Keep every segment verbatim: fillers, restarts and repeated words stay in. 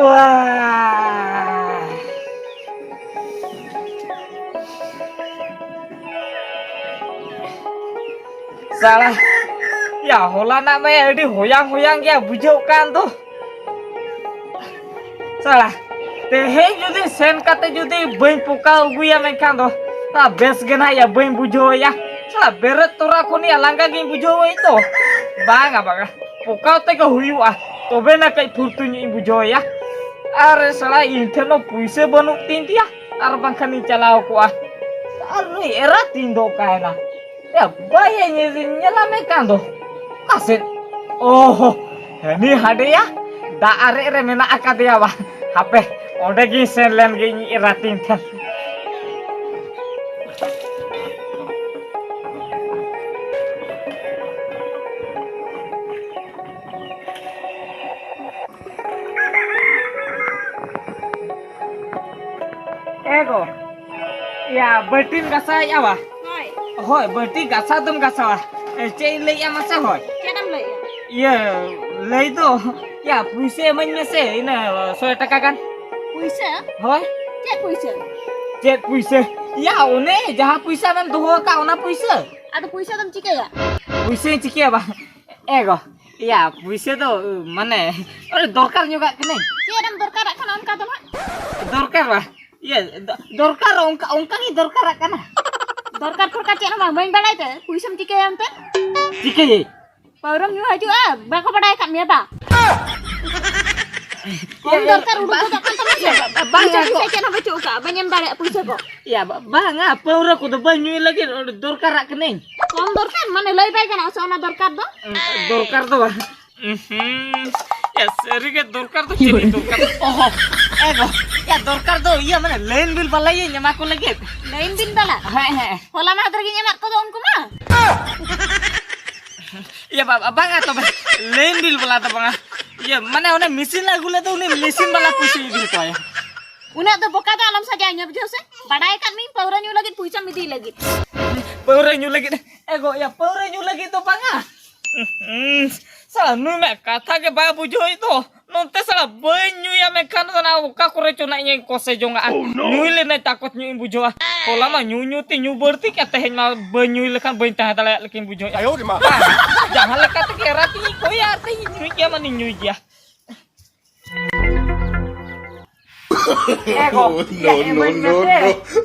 ᱣᱟᱦ᱾ ᱥᱟᱞᱟ, ᱭᱟ, ᱦᱚᱞᱟᱱᱟᱜ ᱢᱟ ᱟᱹᱰᱤ ᱦᱚᱭᱟᱝ ᱦᱚᱭᱟᱝ ᱜᱮᱭᱟ ᱵᱩᱡᱷᱟᱹᱜ ᱠᱟᱱ ᱫᱚ᱾ ᱥᱟᱞᱟ, ᱛᱮᱦᱮᱧ ᱡᱩᱫᱤ ᱥᱮᱱ ᱠᱟᱛᱮ ᱡᱩᱫᱤ ᱵᱟᱹᱧ ᱯᱚᱠᱟᱣ ᱟᱹᱜᱩᱭᱟ, ᱢᱮᱱᱠᱷᱟᱱ ᱫᱚ ᱛᱟ ᱵᱮᱥ ᱜᱮ ᱱᱟᱦᱟᱜ ᱭᱟ ᱵᱟᱹᱧ ᱵᱩᱡᱷᱟᱹᱣ ᱭᱟ᱾ ᱥᱟᱞᱟ, ᱵᱮᱨᱮᱫ ᱛᱚᱨᱟ ᱠᱷᱚᱱ ᱭᱟ ᱞᱟᱸᱜᱟ ᱜᱤᱧ ᱵᱩᱡᱷᱟᱹᱣ ᱮᱫ ᱫᱚ᱾ ᱵᱟᱝᱟ, ᱵᱟᱝᱟ, ᱯᱚᱠᱟᱣ ᱛᱮᱜᱮ ᱦᱩᱭᱩᱜᱼᱟ, ᱛᱚᱵᱮ ᱱᱟ ᱠᱟᱹᱡ ᱯᱷᱩᱨᱛᱤ ᱧᱚᱜ ᱤᱧ ᱵᱩᱡᱷᱟᱹᱣ ᱭᱟ᱾ ᱟᱨ ᱥᱟᱞᱟ, ᱤᱧ ᱴᱷᱮᱱ ᱦᱚᱸ ᱯᱩᱭᱥᱟᱹ ᱵᱟᱹᱱᱩᱜ ᱛᱤᱧ ᱛᱮᱭᱟ, ᱟᱨ ᱵᱟᱝᱠᱷᱟᱱᱤᱧ ᱪᱟᱞᱟᱣ ᱠᱚᱜᱼᱟ᱾ ᱟᱨ ᱱᱩᱭ ᱮᱨᱟ ᱛᱤᱧ ᱫᱚ ᱚᱠᱟᱭᱮᱱᱟ? ᱮ, ᱵᱟᱭ ᱧᱮᱞ-, ᱧᱮᱞᱟ ᱢᱮ ᱠᱟᱱ ᱫᱚ᱾ ᱢᱟᱥᱮ᱾ ᱚᱦᱚ, ᱦᱟᱹᱱᱤ ᱦᱟᱸᱰᱮᱭᱟ, ᱫᱟᱜ ᱟᱨᱮᱡ ᱨᱮ ᱢᱮᱱᱟᱜ ᱟᱠᱟᱫᱮᱭᱟ ᱵᱟ᱾ ᱦᱟᱯᱮ, ᱚᱸᱰᱮ ᱜᱤᱧ ᱥᱮᱱ ᱞᱮᱱ ᱜᱮ ᱤᱧ ᱮᱨᱟ ᱛᱤᱧ ᱴᱷᱮᱱ᱾ ᱮ ᱜᱚ, ᱭᱟ, ᱵᱟᱹᱴᱤᱢ ᱜᱟᱥᱟᱣᱮᱫᱼᱟ ᱵᱟ? ᱦᱳᱭ᱾ ᱦᱳᱭ, ᱵᱟᱹᱴᱤ ᱜᱟᱥᱟᱣ ᱫᱚᱢ ᱜᱟᱥᱟᱣᱟ᱾ ᱮ, ᱪᱮᱫ ᱤᱧ ᱞᱟᱹᱭᱮᱫᱼᱟ ᱢᱟᱥᱮ ᱦᱳᱭ? ᱪᱮᱫ ᱮᱢ ᱞᱟᱹᱭᱮᱫᱼᱟ? ᱤᱭᱟᱹ, ᱞᱟᱹᱭ ᱫᱚ, ᱭᱟ, ᱯᱩᱭᱥᱟᱹ ᱤᱢᱟᱹᱧ ᱢᱮᱥᱮ, ᱤᱱᱟᱹ ᱥᱚᱭ ᱴᱟᱠᱟ ᱜᱟᱱ᱾ ᱯᱩᱭᱥᱟᱹ? ᱦᱳᱭ᱾ ᱪᱮᱫ ᱯᱩᱭᱥᱟᱹ? ᱪᱮᱫ ᱯᱩᱭᱥᱟᱹ? ᱭᱟ, ᱚᱱᱮ ᱡᱟᱦᱟᱸ ᱯᱩᱭᱥᱟᱹ ᱟᱢᱮᱢ ᱫᱚᱦᱚ ᱟᱠᱟᱫ, ᱚᱱᱟ ᱯᱩᱭᱥᱟᱹ᱾ ᱟᱫᱚ ᱯᱩᱭᱥᱟᱹ ᱫᱚᱢ ᱪᱤᱠᱟᱹᱭᱟ? ᱯᱩᱭᱥᱟᱹᱧ ᱪᱤᱠᱟᱹᱭᱟ ᱵᱟ? ᱮ ᱜᱚ, ᱭᱟ, ᱯᱩᱭᱥᱟᱹ ᱫᱚ, ᱢᱟᱱᱮ, ᱚᱱᱮ ᱫᱚᱨᱠᱟᱨ ᱧᱚᱜᱟᱜ ᱠᱟᱹᱱᱟᱹᱧ᱾ ᱪᱮᱫ ᱮᱢ ᱫᱚᱨᱠᱟᱨᱟᱜ ᱠᱟᱱᱟ ᱚᱱᱠᱟ ᱫᱚ ᱦᱟᱸᱜ? ᱫᱚᱨᱠᱟᱨ ᱵᱟ? ᱤᱭᱟᱹ, ᱫᱚ-, ᱫᱚᱨᱠᱟᱨ ᱚᱱᱠᱟ, ᱚᱱᱠᱟ ᱜᱤᱧ ᱫᱚᱨᱠᱟᱨᱟᱜ ᱠᱟᱱᱟ᱾ ᱫᱚᱨᱠᱟᱨ ᱯᱷᱚᱨᱠᱟᱨ ᱪᱮᱫ ᱦᱚᱸ ᱵᱟᱝ, ᱵᱟᱹᱧ ᱵᱟᱲᱟᱭ ᱛᱮ᱾ ᱯᱩᱭᱥᱟᱹᱢ ᱪᱤᱠᱟᱹᱭᱟ ᱮᱱᱛᱮ? ᱪᱤᱠᱟᱹᱭᱟᱹᱧ? ᱯᱟᱹᱣᱨᱟᱹᱢ ᱧᱩ ᱦᱤᱡᱩᱜᱼᱟ, ᱵᱟᱠᱚ ᱵᱟᱲᱟᱭ ᱟᱠᱟᱫ ᱢᱮᱭᱟ ᱵᱟ? ᱠᱚᱢ ᱤᱭᱟᱹ, ᱫᱚᱨᱠᱟᱨ ᱩᱰᱩᱠ ᱵᱟ-, ᱜᱚᱫᱚᱜ ᱠᱟᱱ ᱛᱟᱢᱟ ᱥᱮ? ᱤᱭᱟᱹ, ᱵᱟ-, ᱵᱟᱝ ᱯᱩᱭᱥᱟᱹ ᱤᱭᱟᱹ, ᱯᱩᱭᱥᱟᱹ ᱪᱮᱫ ᱦᱚᱸ ᱵᱟᱹᱪᱩᱜ ᱟᱠᱟᱫᱼᱟ, ᱵᱟᱹᱧ ᱮᱢ ᱫᱟᱲᱮᱭᱟᱜᱼᱟ ᱯᱩᱭᱥᱟᱹ ᱠᱚ᱾ ᱤᱭᱟᱹ, ᱵᱟ-, ᱵᱟᱝᱟ, ᱯᱟᱹᱣᱨᱟᱹ ᱠᱚᱫᱚ ᱵᱟᱹᱧ ᱧᱩᱭ ᱞᱟᱹᱜᱤᱫ, ᱚᱸᱰᱮ ᱫᱚᱨᱠᱟᱨᱟᱜ ᱠᱟᱹᱱᱟᱹᱧ᱾ ᱠᱚᱢ ᱫᱚᱨᱠᱟᱨ? ᱢᱟᱱᱮ ᱞᱟᱹᱭ ᱵᱟᱭ ᱜᱟᱱᱚᱜᱼᱟ ᱥᱮ ᱚᱱᱟ ᱫᱚᱨᱠᱟᱨ ᱫᱚ? ᱫᱚᱨᱠᱟᱨ ᱫᱚ ᱵᱟᱝ᱾ ᱩᱦᱩᱸ᱾ ᱭᱟ, ᱥᱟᱹᱨᱤᱜᱮ ᱫᱚᱨᱠᱟᱨ ᱫᱚ ᱪᱮᱫ ᱤᱧ ᱫᱚᱨᱠᱟᱨ? ᱚᱦᱚ, ᱮ ᱜᱚ, ᱭᱟ, ᱫᱚᱨᱠᱟᱨ ᱫᱚ ᱤᱭᱟᱹ, ᱢᱟᱱᱮ, ᱞᱟᱭᱤᱱ ᱵᱤᱞ ᱵᱟᱞᱟᱭᱟᱹᱧ ᱮᱢᱟ ᱠᱚ ᱞᱟᱹᱜᱤᱫ᱾ ᱞᱟᱭᱤᱱ ᱵᱤᱞ ᱵᱟᱞᱟ? ᱦᱮᱸ, ᱦᱮᱸ᱾ ᱦᱚᱞᱟ ᱢᱟᱦᱫᱮᱨ ᱜᱤᱧ ᱮᱢᱟᱫ ᱠᱚᱫᱚ ᱩᱱᱠᱩ ᱢᱟ᱾ ᱤᱭᱟᱹ, ᱵᱟ-, ᱵᱟᱝᱟ ᱛᱚᱵᱮ, ᱞᱟᱭᱤᱱ ᱵᱤᱞ ᱵᱟᱞᱟ ᱫᱚ ᱵᱟᱝᱟ᱾ ᱤᱭᱟᱹ, ᱢᱟᱱᱮ, ᱚᱱᱮ ᱢᱮᱥᱤᱱ ᱞᱮ ᱟᱹᱜᱩ ᱞᱮᱫ ᱫᱚ, ᱩᱱᱤ ᱢᱮᱥᱤᱱ ᱵᱟᱞᱟ ᱯᱩᱭᱥᱟᱹᱧ ᱤᱫᱤ ᱦᱚᱴᱚ ᱟᱭᱟ᱾ ᱩᱱᱟᱹᱜ ᱫᱚ ᱵᱚᱠᱟ ᱫᱚ ᱟᱞᱚᱢ ᱥᱟᱡᱟᱣᱤᱧᱟ, ᱵᱩᱡᱷᱟᱹᱣ ᱥᱮ? ᱵᱟᱰᱟᱭ ᱟᱠᱟᱫ ᱢᱤᱧ ᱯᱟᱹᱣᱨᱟᱹ ᱧᱩ ᱞᱟᱹᱜᱤᱫ ᱯᱩᱭᱥᱟᱹᱢ ᱤᱫᱤᱭ ᱞᱟᱹᱜᱤᱫ᱾ ᱯᱟᱹᱣᱨᱟᱹ ᱧᱩ ᱞᱟᱹᱜᱤᱫ? ᱮ ᱜᱚ, ᱭᱟ, ᱯᱟᱹᱣᱨᱟᱹ ᱧᱩ ᱞᱟᱹᱜᱤᱫ ᱫᱚ ᱵᱟᱝᱟ᱾ ᱩᱦᱩᱸ, ᱥᱟᱞᱟ, ᱱᱩᱭ ᱢᱟ ᱠᱟᱛᱷᱟ ᱜᱮ ᱵᱟᱭ ᱵᱩᱡᱷᱟᱹᱣᱮᱫ ᱫᱚ᱾ ᱱᱚᱱᱛᱮ ᱥᱟᱞᱟ ᱵᱟᱹᱧ ᱧᱩᱭᱟ, ᱢᱮᱱᱠᱷᱟᱱ ᱫᱚ ᱚᱱᱟ ᱚᱠᱟ ᱠᱚᱨᱮ ᱪᱚ ᱱᱟᱜ ᱤᱧ ᱠᱚᱥᱮ ᱡᱚᱝᱟᱜᱼᱟ᱾ ᱧᱩᱭ ᱞᱮᱱᱟᱹᱧ, ᱛᱟᱠᱚᱛ ᱧᱚᱜ ᱤᱧ ᱵᱩᱡᱷᱟᱹᱣᱟ᱾ ᱦᱚᱞᱟ ᱢᱟ ᱧᱩ ᱧᱩ ᱛᱮ ᱧᱩ ᱵᱟᱹᱲᱛᱤ ᱠᱮᱫ, ᱛᱮᱦᱮᱧ ᱢᱟ ᱵᱟᱹᱧ ᱧᱩᱭ ᱞᱮᱠᱷᱟᱱ ᱵᱟᱹᱧ ᱛᱟᱦᱮᱸ ᱫᱟᱲᱮᱭᱟᱜ ᱞᱮᱠᱟᱧ ᱵᱩᱡᱷᱟᱹᱣᱮᱫᱼᱟ᱾ ᱟᱭᱳ ᱨᱮ ᱢᱟ᱾ ᱵᱟᱝ, ᱡᱟᱦᱟᱸ ᱞᱮᱠᱟ ᱛᱮᱜᱮ ᱮᱨᱟ ᱛᱤᱧ ᱠᱚᱭᱟ ᱟᱨ ᱛᱤᱧ ᱧᱩᱭ ᱜᱮᱭᱟ, ᱢᱟᱱᱮᱧ ᱧᱩᱭ ᱜᱮᱭᱟ᱾ ᱮ ᱜᱚ, ᱤᱭᱟᱹ, ᱮᱢᱟᱹᱧ ᱢᱮᱥᱮ᱾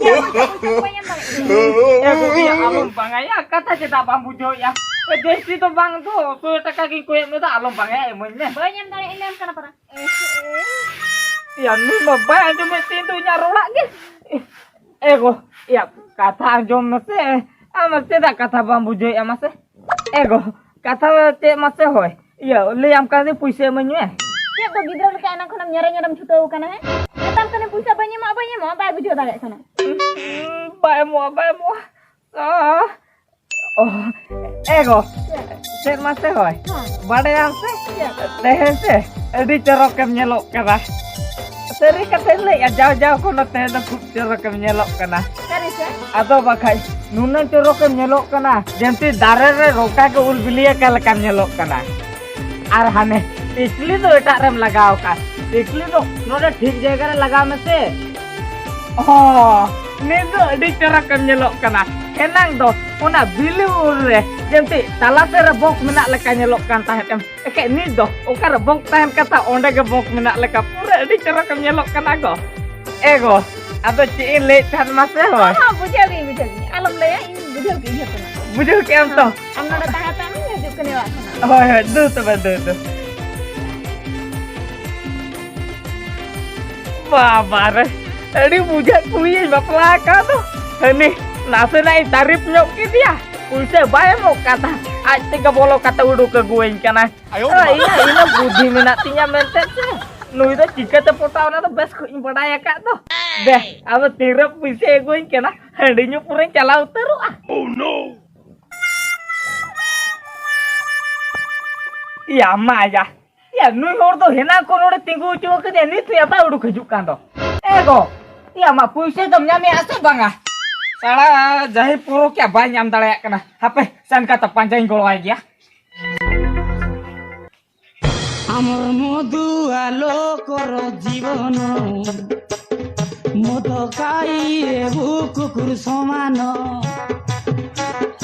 ᱤᱭᱟᱹ, ᱵᱟᱝᱠᱷᱟᱱ ᱯᱚᱭᱥᱟ ᱠᱚ ᱵᱟᱹᱧ ᱮᱢ ᱫᱟᱲᱮᱭᱟᱜ ᱠᱟᱱᱟ᱾ ᱮ ᱜᱚ, ᱤᱭᱟᱹ, ᱟᱞᱚᱢ ᱵᱟᱝᱟᱭᱟ, ᱠᱟᱛᱷᱟ ᱪᱮᱫᱟᱜ ᱵᱟᱢ ᱵᱩᱡᱷᱟᱹᱣᱮᱫᱼᱟ? ᱡᱟᱹᱥᱛᱤ ᱫᱚ ᱵᱟᱝ ᱫᱚ, ᱥᱚᱭ ᱴᱟᱠᱟ ᱜᱤᱧ ᱠᱚᱭᱮᱫ ᱢᱮ ᱫᱚ, ᱟᱞᱚᱢ ᱵᱟᱝᱟᱭᱟ, ᱮᱢᱟᱹᱧ ᱢᱮ᱾ ᱵᱟᱹᱧ ᱮᱢ ᱫᱟᱲᱮᱭᱟᱜ ᱞᱮᱢ ᱠᱟᱱᱟ ᱯᱟᱨᱟ᱾ ᱭᱟ, ᱱᱩᱭ ᱢᱟ ᱵᱟᱭ ᱟᱸᱡᱚᱢᱮᱫ ᱛᱤᱧ ᱫᱚ ᱤᱧᱟᱹᱜ ᱨᱚᱲᱟᱜ ᱜᱮ᱾ ᱮ ᱜᱚ, ᱭᱟ, ᱠᱟᱛᱷᱟ ᱟᱸᱡᱚᱢ ᱢᱮᱥᱮ᱾ ᱟᱢ ᱪᱮᱫᱟᱜ ᱠᱟᱛᱷᱟ ᱵᱟᱢ ᱵᱩᱡᱷᱟᱹᱣᱮᱫᱼᱟ ᱢᱟᱥᱮ? ᱮ ᱜᱚ, ᱠᱟᱛᱷᱟ ᱫᱚ ᱪᱮᱫ ᱢᱟᱥᱮ ᱦᱳᱭ? ᱤᱭᱟᱹ, ᱞᱟᱹᱭᱟᱢ ᱠᱟᱱ ᱫᱚ ᱯᱩᱭᱥᱟᱹ ᱮᱢᱟᱹᱧ ᱢᱮ᱾ ᱪᱮᱫ ᱫᱚ ᱜᱤᱫᱽᱨᱟᱹ ᱞᱮᱠᱟ ᱮᱱᱟᱝ ᱠᱷᱚᱱᱮᱢ ᱧᱮᱨᱮ ᱧᱮᱨᱮᱢ ᱪᱷᱩᱴᱟᱹᱣ ᱠᱟᱱᱟ, ᱦᱮᱸ? ᱢᱮᱛᱟᱢ ᱠᱟᱹᱱᱟᱹᱧ ᱯᱩᱭᱥᱟᱹ ᱵᱟᱹᱧ ᱮᱢᱚᱜᱼᱟ, ᱵᱟᱹᱧ ᱮᱢᱚᱜᱼᱟ, ᱵᱟᱭ ᱵᱩᱡᱷᱟᱹᱣ ᱫᱟᱲᱮᱭᱟᱜ ᱠᱟᱱᱟ᱾ ᱵᱟᱭ ᱮᱢᱚᱜᱼᱟ, ᱵᱟᱭ ᱮᱢᱚᱜᱼᱟ᱾ ᱚ, ᱮ ᱜᱚ, ᱪᱮᱫ ᱢᱟᱥᱮ ᱦᱳᱭ? ᱦᱮᱸ᱾ ᱵᱟᱰᱟᱭᱟᱢ ᱥᱮ? ᱪᱮᱫ? ᱛᱮᱦᱮᱧ ᱥᱮ ᱟᱹᱰᱤ ᱪᱚᱨᱚᱠᱮᱢ ᱧᱮᱞᱚᱜ ᱠᱟᱱᱟ᱾ ᱥᱟᱹᱨᱤ ᱠᱟᱛᱷᱟᱧ ᱞᱟᱹᱭᱮᱫᱼᱟ, ᱡᱟᱣ ᱡᱟᱣ ᱠᱷᱚᱱ ᱫᱚ ᱛᱮᱦᱮᱧ ᱫᱚ ᱠᱷᱩᱵ ᱪᱚᱨᱚᱠᱮᱢ ᱧᱮᱞᱚᱜ ᱠᱟᱱᱟ᱾ ᱥᱟᱹᱨᱤ ᱥᱮ? ᱟᱫᱚ ᱵᱟᱠᱷᱟᱡ ᱱᱩᱱᱟᱹᱜ ᱪᱚᱨᱚᱠᱮᱢ ᱧᱮᱞᱚᱜ ᱠᱟᱱᱟ, ᱡᱮᱢᱛᱤ ᱫᱟᱨᱮ ᱨᱮ ᱨᱚᱠᱟ ᱜᱮ ᱩᱞ ᱵᱤᱞᱤ ᱟᱠᱟᱱ ᱞᱮᱠᱟᱢ ᱧᱮᱞᱚᱜ ᱠᱟᱱᱟ᱾ ᱟᱨ ᱦᱟᱱᱮ ᱴᱤᱠᱞᱤ ᱫᱚ ᱮᱴᱟᱜ ᱨᱮᱢ ᱞᱟᱜᱟᱣ ᱟᱠᱟᱫ᱾ ᱴᱤᱠᱞᱤ ᱫᱚ ᱱᱚᱰᱮ ᱴᱷᱤᱠ ᱡᱟᱭᱜᱟ ᱨᱮ ᱞᱟᱜᱟᱣ ᱢᱮᱥᱮ᱾ ᱦᱚᱸ, ᱱᱤᱛ ᱫᱚ ᱟᱹᱰᱤ ᱪᱚᱨᱚᱠᱮᱢ ᱧᱮᱞᱚᱜ ᱠᱟᱱᱟ᱾ ᱮᱱᱟᱝ ᱫᱚ ᱚᱱᱟ ᱵᱤᱞᱤ ᱩᱞ ᱨᱮ ᱡᱮᱢᱛᱤ ᱛᱟᱞᱟ ᱥᱮᱫ ᱨᱮ ᱵᱚᱠ ᱢᱮᱱᱟᱜ ᱞᱮᱠᱟ ᱧᱮᱞᱚᱜ ᱠᱟᱱ ᱛᱟᱦᱮᱸᱫ ᱮᱢ᱾ ᱮᱠᱮ ᱱᱤᱛ ᱫᱚ ᱚᱠᱟᱨᱮ ᱵᱚᱠ ᱛᱟᱦᱮᱱ ᱠᱟᱛᱷᱟ, ᱚᱸᱰᱮ ᱜᱮ ᱵᱚᱠ ᱢᱮᱱᱟᱜ ᱞᱮᱠᱟ ᱯᱩᱨᱟᱹ ᱟᱹᱰᱤ ᱪᱚᱨᱚᱠᱮᱢ ᱧᱮᱞᱚᱜ ᱠᱟᱱᱟ ᱜᱚ᱾ ᱮ ᱜᱚ, ᱟᱫᱚ ᱪᱮᱫ ᱤᱧ ᱞᱟᱹᱭᱮᱫ ᱛᱟᱦᱮᱸᱫ ᱢᱟᱥᱮ ᱦᱳᱭ? ᱦᱚᱸ, ᱦᱚᱸ, ᱵᱩᱡᱷᱟᱹᱣ ᱜᱤᱧ, ᱵᱩᱡᱷᱟᱹᱣ ᱜᱤᱧ᱾ ᱟᱞᱚᱢ ᱞᱟᱹᱭᱟ, ᱤᱧ ᱵᱩᱡᱷᱟᱹᱣ ᱠᱤᱧ ᱡᱷᱚᱛᱚᱱᱟᱜ᱾ ᱵᱩᱡᱷᱟᱹᱣ ᱠᱮᱜ ᱟᱢ ᱛᱚ? ᱦᱚᱸ, ᱟᱢ ᱱᱚᱰᱮ ᱛᱟᱦᱮᱸ ᱦᱟᱛᱟᱲ ᱢᱮ, ᱤᱧ ᱦᱤᱡᱩᱜ ᱠᱟᱹᱱᱟᱹᱧ ᱚᱲᱟᱜ ᱠᱷᱚᱱᱟᱜ᱾ ᱦᱳᱭ, ᱦᱳᱭ, ᱫᱩ ᱛᱚᱵᱮ, ᱫᱩ, ᱫᱩ᱾ ᱵᱟᱵᱟ ᱨᱮ, ᱟᱹᱰᱤ ᱵᱩᱡᱷᱟᱹᱜ ᱠᱩᱲᱤᱭᱟᱹᱧ ᱵᱟᱯᱞᱟ ᱟᱠᱟᱫ ᱫᱚ᱾ ᱦᱟᱹᱱᱤ ᱱᱟᱥᱮᱱᱟᱜ ᱤᱧ ᱛᱟᱹᱨᱤᱯ ᱧᱚᱜ ᱠᱮᱫᱮᱭᱟ, ᱯᱩᱭᱥᱟᱹ ᱵᱟᱭ ᱮᱢᱚᱜ ᱠᱟᱱ ᱛᱟᱦᱮᱸᱫ, ᱟᱡ ᱛᱮᱜᱮ ᱵᱚᱞᱚ ᱠᱟᱛᱮ ᱩᱰᱩᱠ ᱟᱹᱜᱩᱣᱟᱹᱧ ᱠᱟᱱᱟᱭ᱾ ᱟᱭᱳ ᱟᱨ ᱤᱧᱟᱹᱜ ᱤᱱᱟᱹ ᱵᱩᱫᱷᱤ ᱢᱮᱱᱟᱜ ᱛᱤᱧᱟ ᱢᱮᱱᱛᱮ ᱥᱮ, ᱱᱩᱭ ᱫᱚ ᱪᱤᱠᱟᱹᱛᱮ ᱯᱚᱴᱟᱣ, ᱚᱱᱟ ᱫᱚ ᱵᱮᱥ ᱠᱷᱚᱡ ᱤᱧ ᱵᱟᱰᱟᱭ ᱟᱠᱟᱫ ᱫᱚ᱾ ᱫᱮ, ᱟᱫᱚ ᱛᱤᱨᱮ ᱯᱩᱭᱥᱟᱹ ᱟᱹᱜᱩᱣᱟᱹᱧ ᱠᱟᱱᱟ, ᱦᱟᱺᱰᱤ ᱧᱩ ᱯᱩᱨᱟᱹᱧ ᱪᱟᱞᱟᱣ ᱩᱛᱟᱹᱨᱚᱜᱼᱟ᱾ Oh no! ᱭᱟ ᱢᱟ ᱭᱟ, ᱭᱟ, ᱱᱩᱭ ᱦᱚᱲ ᱫᱚ ᱦᱮᱱᱟᱝ ᱠᱷᱚᱱ ᱱᱚᱰᱮ ᱛᱤᱸᱜᱩ ᱦᱚᱪᱚ ᱟᱠᱟᱫᱮᱭᱟ, ᱱᱤᱛ ᱦᱚᱸ ᱭᱟ ᱵᱟᱭ ᱩᱰᱩᱠ ᱦᱤᱡᱩᱜ ᱠᱟᱱ ᱫᱚ᱾ ᱮ ᱜᱚ, ᱭᱟ ᱢᱟ, ᱯᱩᱭᱥᱟᱹ ᱫᱚᱢ ᱧᱟᱢᱮᱜᱼᱟ ᱥᱮ ᱵᱟᱝᱟ? ᱥᱟᱲᱟ ᱡᱟᱦᱮᱨ ᱯᱚᱨᱚᱵᱽ ᱠᱮ ᱵᱟᱭ ᱧᱟᱢ ᱫᱟᱲᱮᱭᱟᱜ ᱠᱟᱱᱟ᱾ ᱦᱟᱯᱮ, ᱥᱮᱱ ᱠᱟᱛᱮ ᱯᱟᱸᱡᱟᱧ ᱜᱚᱲᱚᱣᱟᱭ ᱜᱮᱭᱟ᱾ ଆମର ମଧୁ ଆଲୋକର ଜୀବନ, ମଦ ଖାଇ ହେବୁ କୁକୁର ସମାନ।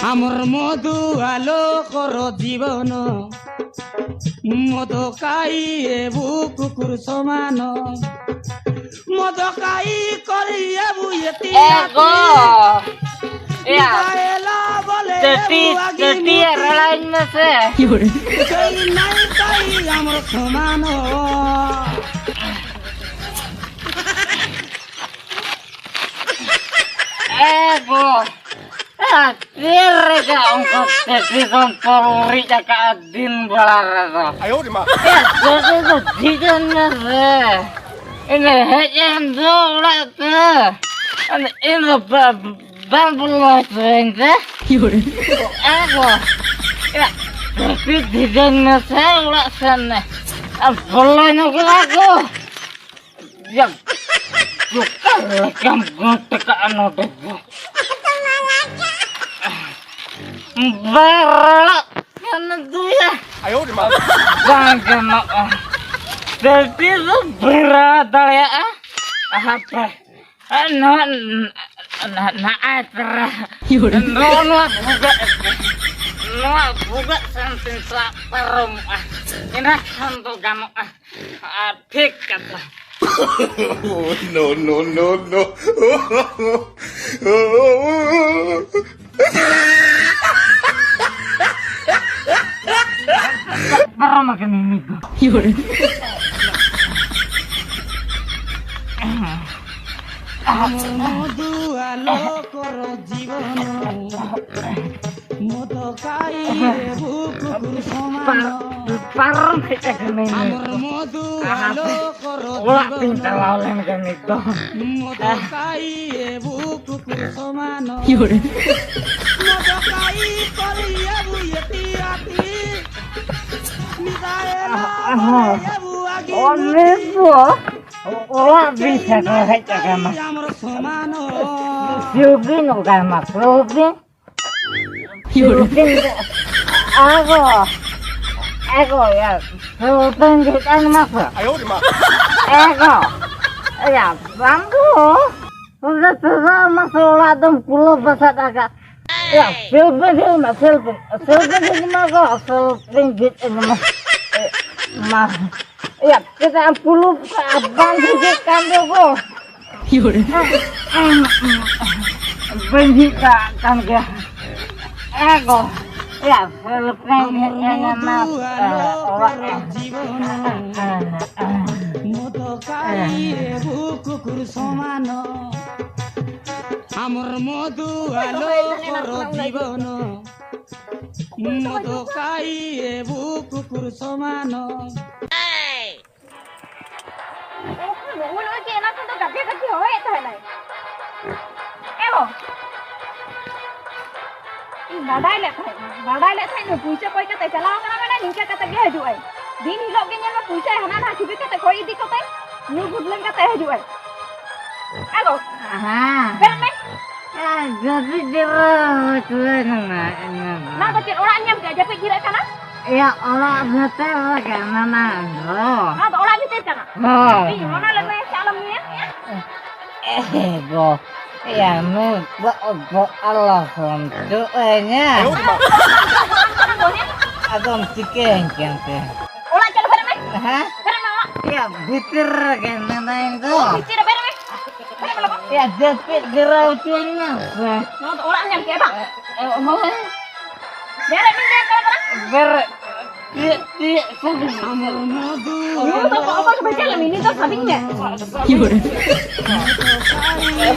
ଆମର ମଧୁ ଆଲୋକର ଜୀବନ, ମଦ ଖାଇ ହେବୁ କୁକୁର ସମାନ। ମଦ ଖାଇ କରି ହେବୁ ଏତେ ଏ ଗୋ। ଏ ଆ। ମିଶାଏଲା ବୋଲେ ଟେଟି, ହେବୁ ଆଗି ଟେଟି ମୁଠି। ଏରାଲାଇନ୍ ମେସେ। ସେଇ ନାଇଁ କାଇ ଆମର ସମାନ। ଏ ଗୋ। ଆ, ᱛᱤᱨᱮ ᱡᱟ ᱚᱱᱠᱟ ᱴᱮᱴᱤ ᱫᱚᱢ ᱯᱚᱨᱤᱡ ᱟᱠᱟᱫᱼᱟ ᱫᱤᱱ ᱵᱮᱲᱟ ᱨᱮᱫᱚ? ᱟᱭᱳ ᱨᱮ ᱢᱟ᱾ ᱮ, ᱴᱮᱴᱤ ᱫᱚ ᱴᱷᱤᱠᱟᱹᱱ ᱢᱮ ᱥᱮ᱾ ᱤᱧ ᱦᱮᱡ ᱮᱱ ᱫᱚ ᱚᱲᱟᱜ ᱛᱮ᱾ ᱤᱧ ᱫᱚ ᱵᱟ-, ᱵᱟᱝ ᱵᱚᱞᱚ ᱦᱚᱪᱚᱭᱟᱹᱧ ᱛᱮ᱾ ᱟᱫᱚ, ᱮ, ᱴᱮᱴᱤ ᱴᱷᱤᱠᱟᱹᱱ ᱢᱮ ᱥᱮ ᱚᱲᱟᱜ ᱥᱮᱱ ᱱᱮ᱾ ᱟᱨ ᱵᱚᱞᱚ ᱧᱚᱜᱚᱜᱼᱟ ᱠᱚ᱾ ᱭᱟ, ᱚᱠᱟ ᱞᱮᱠᱟᱢ ᱜᱚᱴ ᱠᱟᱜᱼᱟ ᱱᱚᱰᱮ ᱫᱚ? ᱵᱟᱨᱟᱜ ᱠᱟᱱ ᱫᱚᱭᱟ᱾ ᱟᱭᱳ ᱨᱮ ᱢᱟ᱾ ᱵᱟᱝ ᱜᱟᱱᱚᱜᱼᱟ᱾ ᱴᱮᱴᱤ ᱫᱚ ᱵᱷᱮᱨᱟ ᱫᱟᱲᱮᱭᱟᱜᱼᱟ᱾ ᱦᱟᱯᱮ᱾ ᱱᱚᱣᱟ, ᱱᱚᱣᱟ, ᱱᱚᱜᱼᱚᱭ ᱛᱚᱨᱟ᱾ ᱱᱚᱜᱼᱚ ᱱᱚᱣᱟ ᱵᱷᱩᱜᱟᱹᱜ, ᱱᱚᱣᱟ ᱵᱷᱩᱜᱟᱹᱜ ᱥᱟᱶᱛᱮ ᱥᱟᱵ ᱯᱟᱨᱚᱢᱚᱜᱼᱟ᱾ ᱤᱱᱟᱹ ᱠᱷᱟᱱ ᱫᱚ ᱜᱟᱱᱚᱜᱼᱟ᱾ ᱟᱨ ᱴᱷᱤᱠ ᱠᱟᱛᱷᱟ᱾ No, no, no, no. ᱯᱟᱨᱚᱢ ᱟᱠᱟᱱᱟᱹᱧ ᱱᱤᱛ ᱫᱚ᱾ ᱢᱚᱫᱷᱩ ᱟᱞᱳ ᱠᱚᱨ ᱡᱤᱵᱚᱱ, ᱢᱚᱫ ᱠᱟᱭ ᱵᱩᱠᱩ ᱥᱚᱢᱟᱱ᱾ ᱯᱟᱨᱚᱢ ᱦᱮᱡ ᱟᱠᱟᱱᱟᱹᱧ᱾ ᱟᱢᱨ ᱢᱚᱫᱷᱩ ᱟᱞᱳ ᱠᱚᱨ ᱚᱲᱟᱜ ᱛᱤᱧ ᱡᱤᱵᱚᱱ᱾ ᱪᱟᱞᱟᱣ ᱞᱮᱱ ᱜᱮ ᱱᱤᱛ ᱫᱚ᱾ ᱢᱚᱫ ᱠᱟᱭ ᱵᱩᱠᱩ ᱥᱚᱢᱟᱱ᱾ ᱤᱭᱩᱨᱮ᱾ ᱢᱚᱫ ᱠᱟᱭ ᱠᱚᱨ ᱭᱟᱵᱩ ᱭᱟᱛᱤ ᱟᱛᱤ᱾ ᱢᱤᱫᱟᱭ ᱞᱟ ᱦᱚᱸ᱾ ᱵᱟᱭ ᱭᱟᱵᱩ ᱟᱜᱤ ᱚᱱᱮ ᱢᱩᱛᱤ᱾ ᱫᱚ ᱚᱲᱟᱜ ᱫᱤᱥᱚᱢ ᱠᱚ ᱦᱮᱡ ᱟᱠᱟᱱᱟ᱾ ᱥᱤᱣᱵᱤᱱ ᱚᱠᱟᱭ ᱢᱟ, ᱥᱤᱣᱵᱤᱱ? ᱥᱤᱣᱵᱤᱱ ᱫᱚ ᱟᱜᱚ᱾ ᱮ ᱜᱚ, ᱭᱟ, ᱥᱮᱞᱯᱤᱧ ᱡᱷᱤᱡ ᱟᱹᱧ ᱢᱮ ᱥᱮ᱾ ᱮ ᱜᱚ, ᱭᱟ, ᱵᱟᱝ ᱫᱚ, ᱛᱚᱵᱮ ᱛᱚᱵᱮ ᱢᱟᱥᱮ ᱚᱲᱟᱜ ᱫᱚᱢ ᱠᱩᱞᱟᱹ ᱵᱟᱥᱟᱫ ᱟᱠᱟᱫ᱾ ᱭᱟ, ᱥᱮᱞᱯᱤᱧ ᱡᱷᱤᱡ ᱢᱮ, ᱥᱮᱞᱯᱤᱧ, ᱥᱮᱞᱯᱤᱧ ᱡᱷᱤᱡ ᱢᱮ ᱜᱚ, ᱥᱮᱞᱯᱤᱧ ᱡᱷᱤᱡ ᱟᱹᱧ ᱢᱮ᱾ ᱮ, ᱢᱟ, ᱭᱟ, ᱪᱮᱫᱟᱜ ᱮᱢ ᱯᱩᱞᱩᱵ ᱠᱟᱜᱼᱟ? ᱵᱟᱝ ᱡᱷᱤᱡᱚᱜ ᱠᱟᱱ ᱫᱚ ᱜᱚ᱾ ᱵᱟᱹᱧ ᱡᱷᱤᱡ ᱠᱟᱜ ᱠᱟᱱ ᱜᱮᱭᱟ᱾ ᱮ ᱜᱚ, ᱭᱟ, ᱥᱮᱞᱯᱤᱧ ᱦᱮᱡ ᱮᱱᱟ, ᱮ, ᱚᱲᱟᱜ ᱨᱮ᱾ ᱢᱚᱫᱚᱠᱟᱭ ᱮᱵᱩ ᱠᱩᱠᱩᱨ ᱥᱚᱢᱟᱱᱚ᱾ ᱟᱢᱨ ᱢᱚᱫᱩ ᱟᱞᱚ ᱠᱚᱨᱚ ᱡᱤᱵᱚᱱᱚ᱾ ᱢᱚᱫᱚᱠᱟᱭ ᱮᱵᱩ ᱠᱩᱠᱩᱨ ᱥᱚᱢᱟᱱᱚ᱾ ᱳᱦ, ᱱᱚᱜᱼᱚ ᱱᱚᱜᱼᱚᱭ ᱡᱮ ᱮᱱᱟᱝ ᱠᱷᱚᱱ ᱫᱚ ᱜᱟᱡᱮ ᱜᱟᱡᱮ ᱦᱚᱦᱚᱭᱮᱫ ᱛᱟᱦᱮᱱᱟᱭ᱾ ᱮ ᱜᱚ, ᱤᱧ ᱵᱟᱰᱟᱭ ᱞᱮᱫ ᱛᱟᱦᱮᱸᱫ, ᱵᱟᱰᱟᱭ ᱞᱮᱫ ᱛᱟᱦᱮᱸᱫ ᱱᱩᱭ ᱯᱩᱭᱥᱟᱹ ᱠᱚᱭ ᱠᱟᱛᱮ ᱪᱟᱞᱟᱣ ᱠᱟᱱᱟ, ᱢᱟᱱᱮ ᱱᱤᱝᱠᱟᱹ ᱠᱟᱛᱮ ᱜᱮ ᱦᱤᱡᱩᱜ ᱟᱭ᱾ ᱫᱤᱱ ᱦᱤᱞᱳᱜ ᱜᱮ ᱧᱮᱞ ᱢᱮ, ᱯᱩᱭᱥᱟᱹ ᱦᱟᱱᱟ ᱱᱟᱣᱟ ᱪᱷᱩᱵᱤ ᱠᱟᱛᱮ ᱠᱚᱭ ᱤᱫᱤ ᱠᱚᱛᱮ ᱧᱩ ᱵᱩᱫ ᱞᱮᱱ ᱠᱟᱛᱮ ᱦᱤᱡᱩᱜ ᱟᱭ᱾ ᱮ ᱜᱚ, ᱦᱮᱸ᱾ ᱵᱮᱨᱮᱫ ᱢᱮ᱾ ᱮ, ᱡᱟᱹᱯᱤᱫ ᱡᱤᱨᱟᱹᱣ ᱦᱚᱪᱚᱭᱮᱱᱟ, ᱮᱱᱟ᱾ ᱚᱱᱟ ᱫᱚ ᱪᱮᱫ ᱚᱲᱟᱜ ᱧᱮᱞ ᱠᱮᱫ ᱡᱟᱹᱯᱤᱫ ᱡᱤᱨᱟᱹᱜ ᱠᱟᱱᱟ? ᱮᱭᱟ, ᱚᱲᱟᱜ ᱵᱷᱤᱛᱤᱨ ᱨᱮᱜᱮ ᱢᱮᱱᱟᱜ ᱫᱚ᱾ ᱚᱱᱟ ᱫᱚ ᱚᱲᱟᱜ ᱵᱷᱤᱛᱤᱨ ᱠᱟᱱᱟ? ᱦᱳᱭ᱾ ᱤᱧ ᱚᱱᱟ ᱞᱟᱹᱜᱤᱫ ᱪᱮᱫ ᱟᱞᱚᱢ ᱧᱩᱭᱟ? ᱮ ᱜᱚ, ᱮᱭᱟ, ᱱᱩᱭ ᱫᱚ ᱜᱚ ᱟᱞᱚ ᱦᱚᱱ ᱪᱚ ᱮᱧᱟ᱾ ᱟᱫᱚᱢ ᱪᱤᱠᱟᱹᱧ ᱠᱟᱱ ᱛᱮ? ᱚᱲᱟᱜ ᱪᱟᱞᱟᱜ ᱵᱮᱨᱮᱫ ᱢᱮ᱾ ᱦᱮᱸ? ᱵᱮᱨᱮᱫ ᱢᱮ ᱚᱲᱟᱜ᱾ ᱮᱭᱟ, ᱵᱷᱤᱛᱤᱨ ᱨᱮᱜᱮ ᱢᱮᱱᱟᱹᱧ ᱫᱚ᱾ ᱵᱷᱤᱛᱤᱨ ᱨᱮ ᱵᱮᱨᱮᱫ ᱢᱮ᱾ ᱵᱮᱨᱮᱫ ᱢᱮ ᱞᱚᱜᱚᱱ᱾ ᱮᱭᱟ, ᱡᱟᱹᱯᱤᱫ ᱡᱤᱨᱟᱹᱣ ᱦᱚᱪᱚᱧ ᱢᱮ ᱥᱮ᱾ ᱱᱚᱣᱟ ᱫᱚ ᱚᱲᱟᱜ ᱧᱮᱞ ᱠᱮᱫ ᱵᱟᱝ? ᱮ, ᱦᱳᱭ᱾ ᱵᱮᱨᱮᱫ ᱢᱮ, ᱵᱮᱨᱮᱫ ᱢᱮ, ᱵᱮᱨᱮᱫ ᱢᱮ᱾ ᱵᱮᱨᱮᱫ᱾ ᱤᱭᱟᱹ, ᱤᱭᱟᱹ, ᱥᱟᱹᱨᱤ᱾ ᱧᱩ ᱫᱚ ᱠᱚ ᱚᱠᱚᱭ ᱠᱚ ᱵᱷᱮᱡᱟ ᱞᱮᱢ, ᱤᱱᱟᱹ ᱫᱚ ᱥᱟᱵᱤᱧ ᱢᱮ᱾ ᱮ,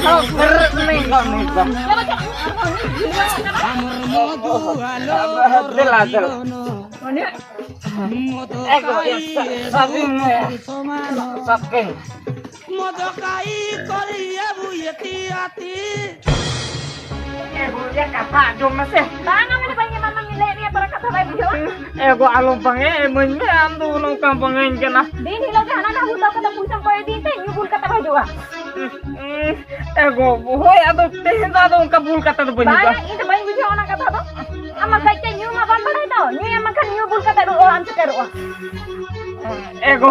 ᱦᱳᱭ, ᱵᱮᱨᱮᱫ ᱢᱮ, ᱵᱮᱨᱮᱫ ᱢᱮ᱾ ᱪᱚᱞᱚ, ᱪᱚᱞᱚ, ᱟᱨᱦᱚᱸ ᱩᱱᱤ ᱵᱷᱤᱲ ᱧᱟᱢᱚᱜ ᱠᱟᱱᱟ᱾ ᱫᱮᱞᱟ, ᱫᱮᱞᱟ᱾ ᱢᱟᱱᱮ? ᱮ ᱜᱚ, ᱤᱭᱟᱹ, ᱥᱟ-, ᱥᱟᱵᱤᱧ ᱢᱮ᱾ ᱥᱟᱵ ᱠᱟᱹᱧ᱾ ᱢᱚᱫᱚᱠᱟᱭ ᱠᱚᱨᱤᱭᱟ ᱵᱩᱭᱮᱛᱤ ᱟᱛᱤ᱾ ᱮ ᱜᱚ, ᱤᱭᱟᱹ, ᱠᱟᱛᱷᱟ ᱟᱸᱡᱚᱢ ᱢᱮᱥᱮ᱾ ᱵᱟᱝᱟ, ᱢᱟᱱᱮ ᱵᱟᱹᱧ ᱮᱢᱟᱢᱟ, ᱞᱟᱹᱭ ᱢᱮᱭᱟ, ᱯᱚᱨᱮ ᱠᱟᱛᱷᱟ ᱵᱟᱭ ᱵᱩᱡᱷᱟᱹᱣᱟ᱾ ᱮ ᱜᱚ, ᱟᱞᱚ ᱵᱟᱝ ᱮ ᱤᱢᱟᱹᱧ ᱢᱮ, ᱟᱢ ᱫᱚ ᱱᱚᱝᱠᱟᱢ ᱵᱟᱝᱟᱹᱧ ᱠᱟᱱᱟ᱾ ᱫᱤᱱ ᱦᱤᱞᱳᱜ ᱜᱮ ᱦᱟᱱᱟ ᱱᱟᱣᱟ ᱦᱩᱛᱟᱹ ᱠᱟᱛᱮ ᱯᱩᱭᱥᱟᱹᱢ ᱠᱚᱭ ᱤᱫᱤᱭ ᱛᱮ, ᱧᱩ ᱵᱩᱞ ᱠᱟᱛᱮᱢ ᱦᱤᱡᱩᱜᱼᱟ᱾ ᱮ ᱜᱚ, ᱦᱳᱭ, ᱟᱫᱚ ᱛᱮᱦᱮᱧ ᱫᱚ ᱟᱫᱚ ᱚᱱᱠᱟ ᱵᱩᱞ ᱠᱟᱛᱮ ᱫᱚ ᱵᱟᱹᱧ ᱵᱟᱝᱟ, ᱦᱤᱡᱩᱜᱼᱟ᱾ ᱤᱧ ᱫᱚ ᱵᱟᱹᱧ ᱵᱩᱡᱷᱟᱹᱣᱟ ᱚᱱᱟ ᱠᱟᱛᱷᱟ ᱫᱚ᱾ ᱟᱢ ᱢᱟ ᱠᱟᱹᱡ ᱠᱟᱹᱡ ᱧᱩ ᱢᱟ ᱵᱟᱢ ᱵᱟᱲᱟᱭ ᱫᱚ, ᱧᱩᱭᱟᱢ ᱢᱮᱱᱠᱷᱟᱱ ᱧᱩ ᱵᱩᱞ ᱠᱟᱛᱮ ᱫᱚ ᱚᱲᱟᱜ ᱮᱢ ᱮ ᱜᱚ,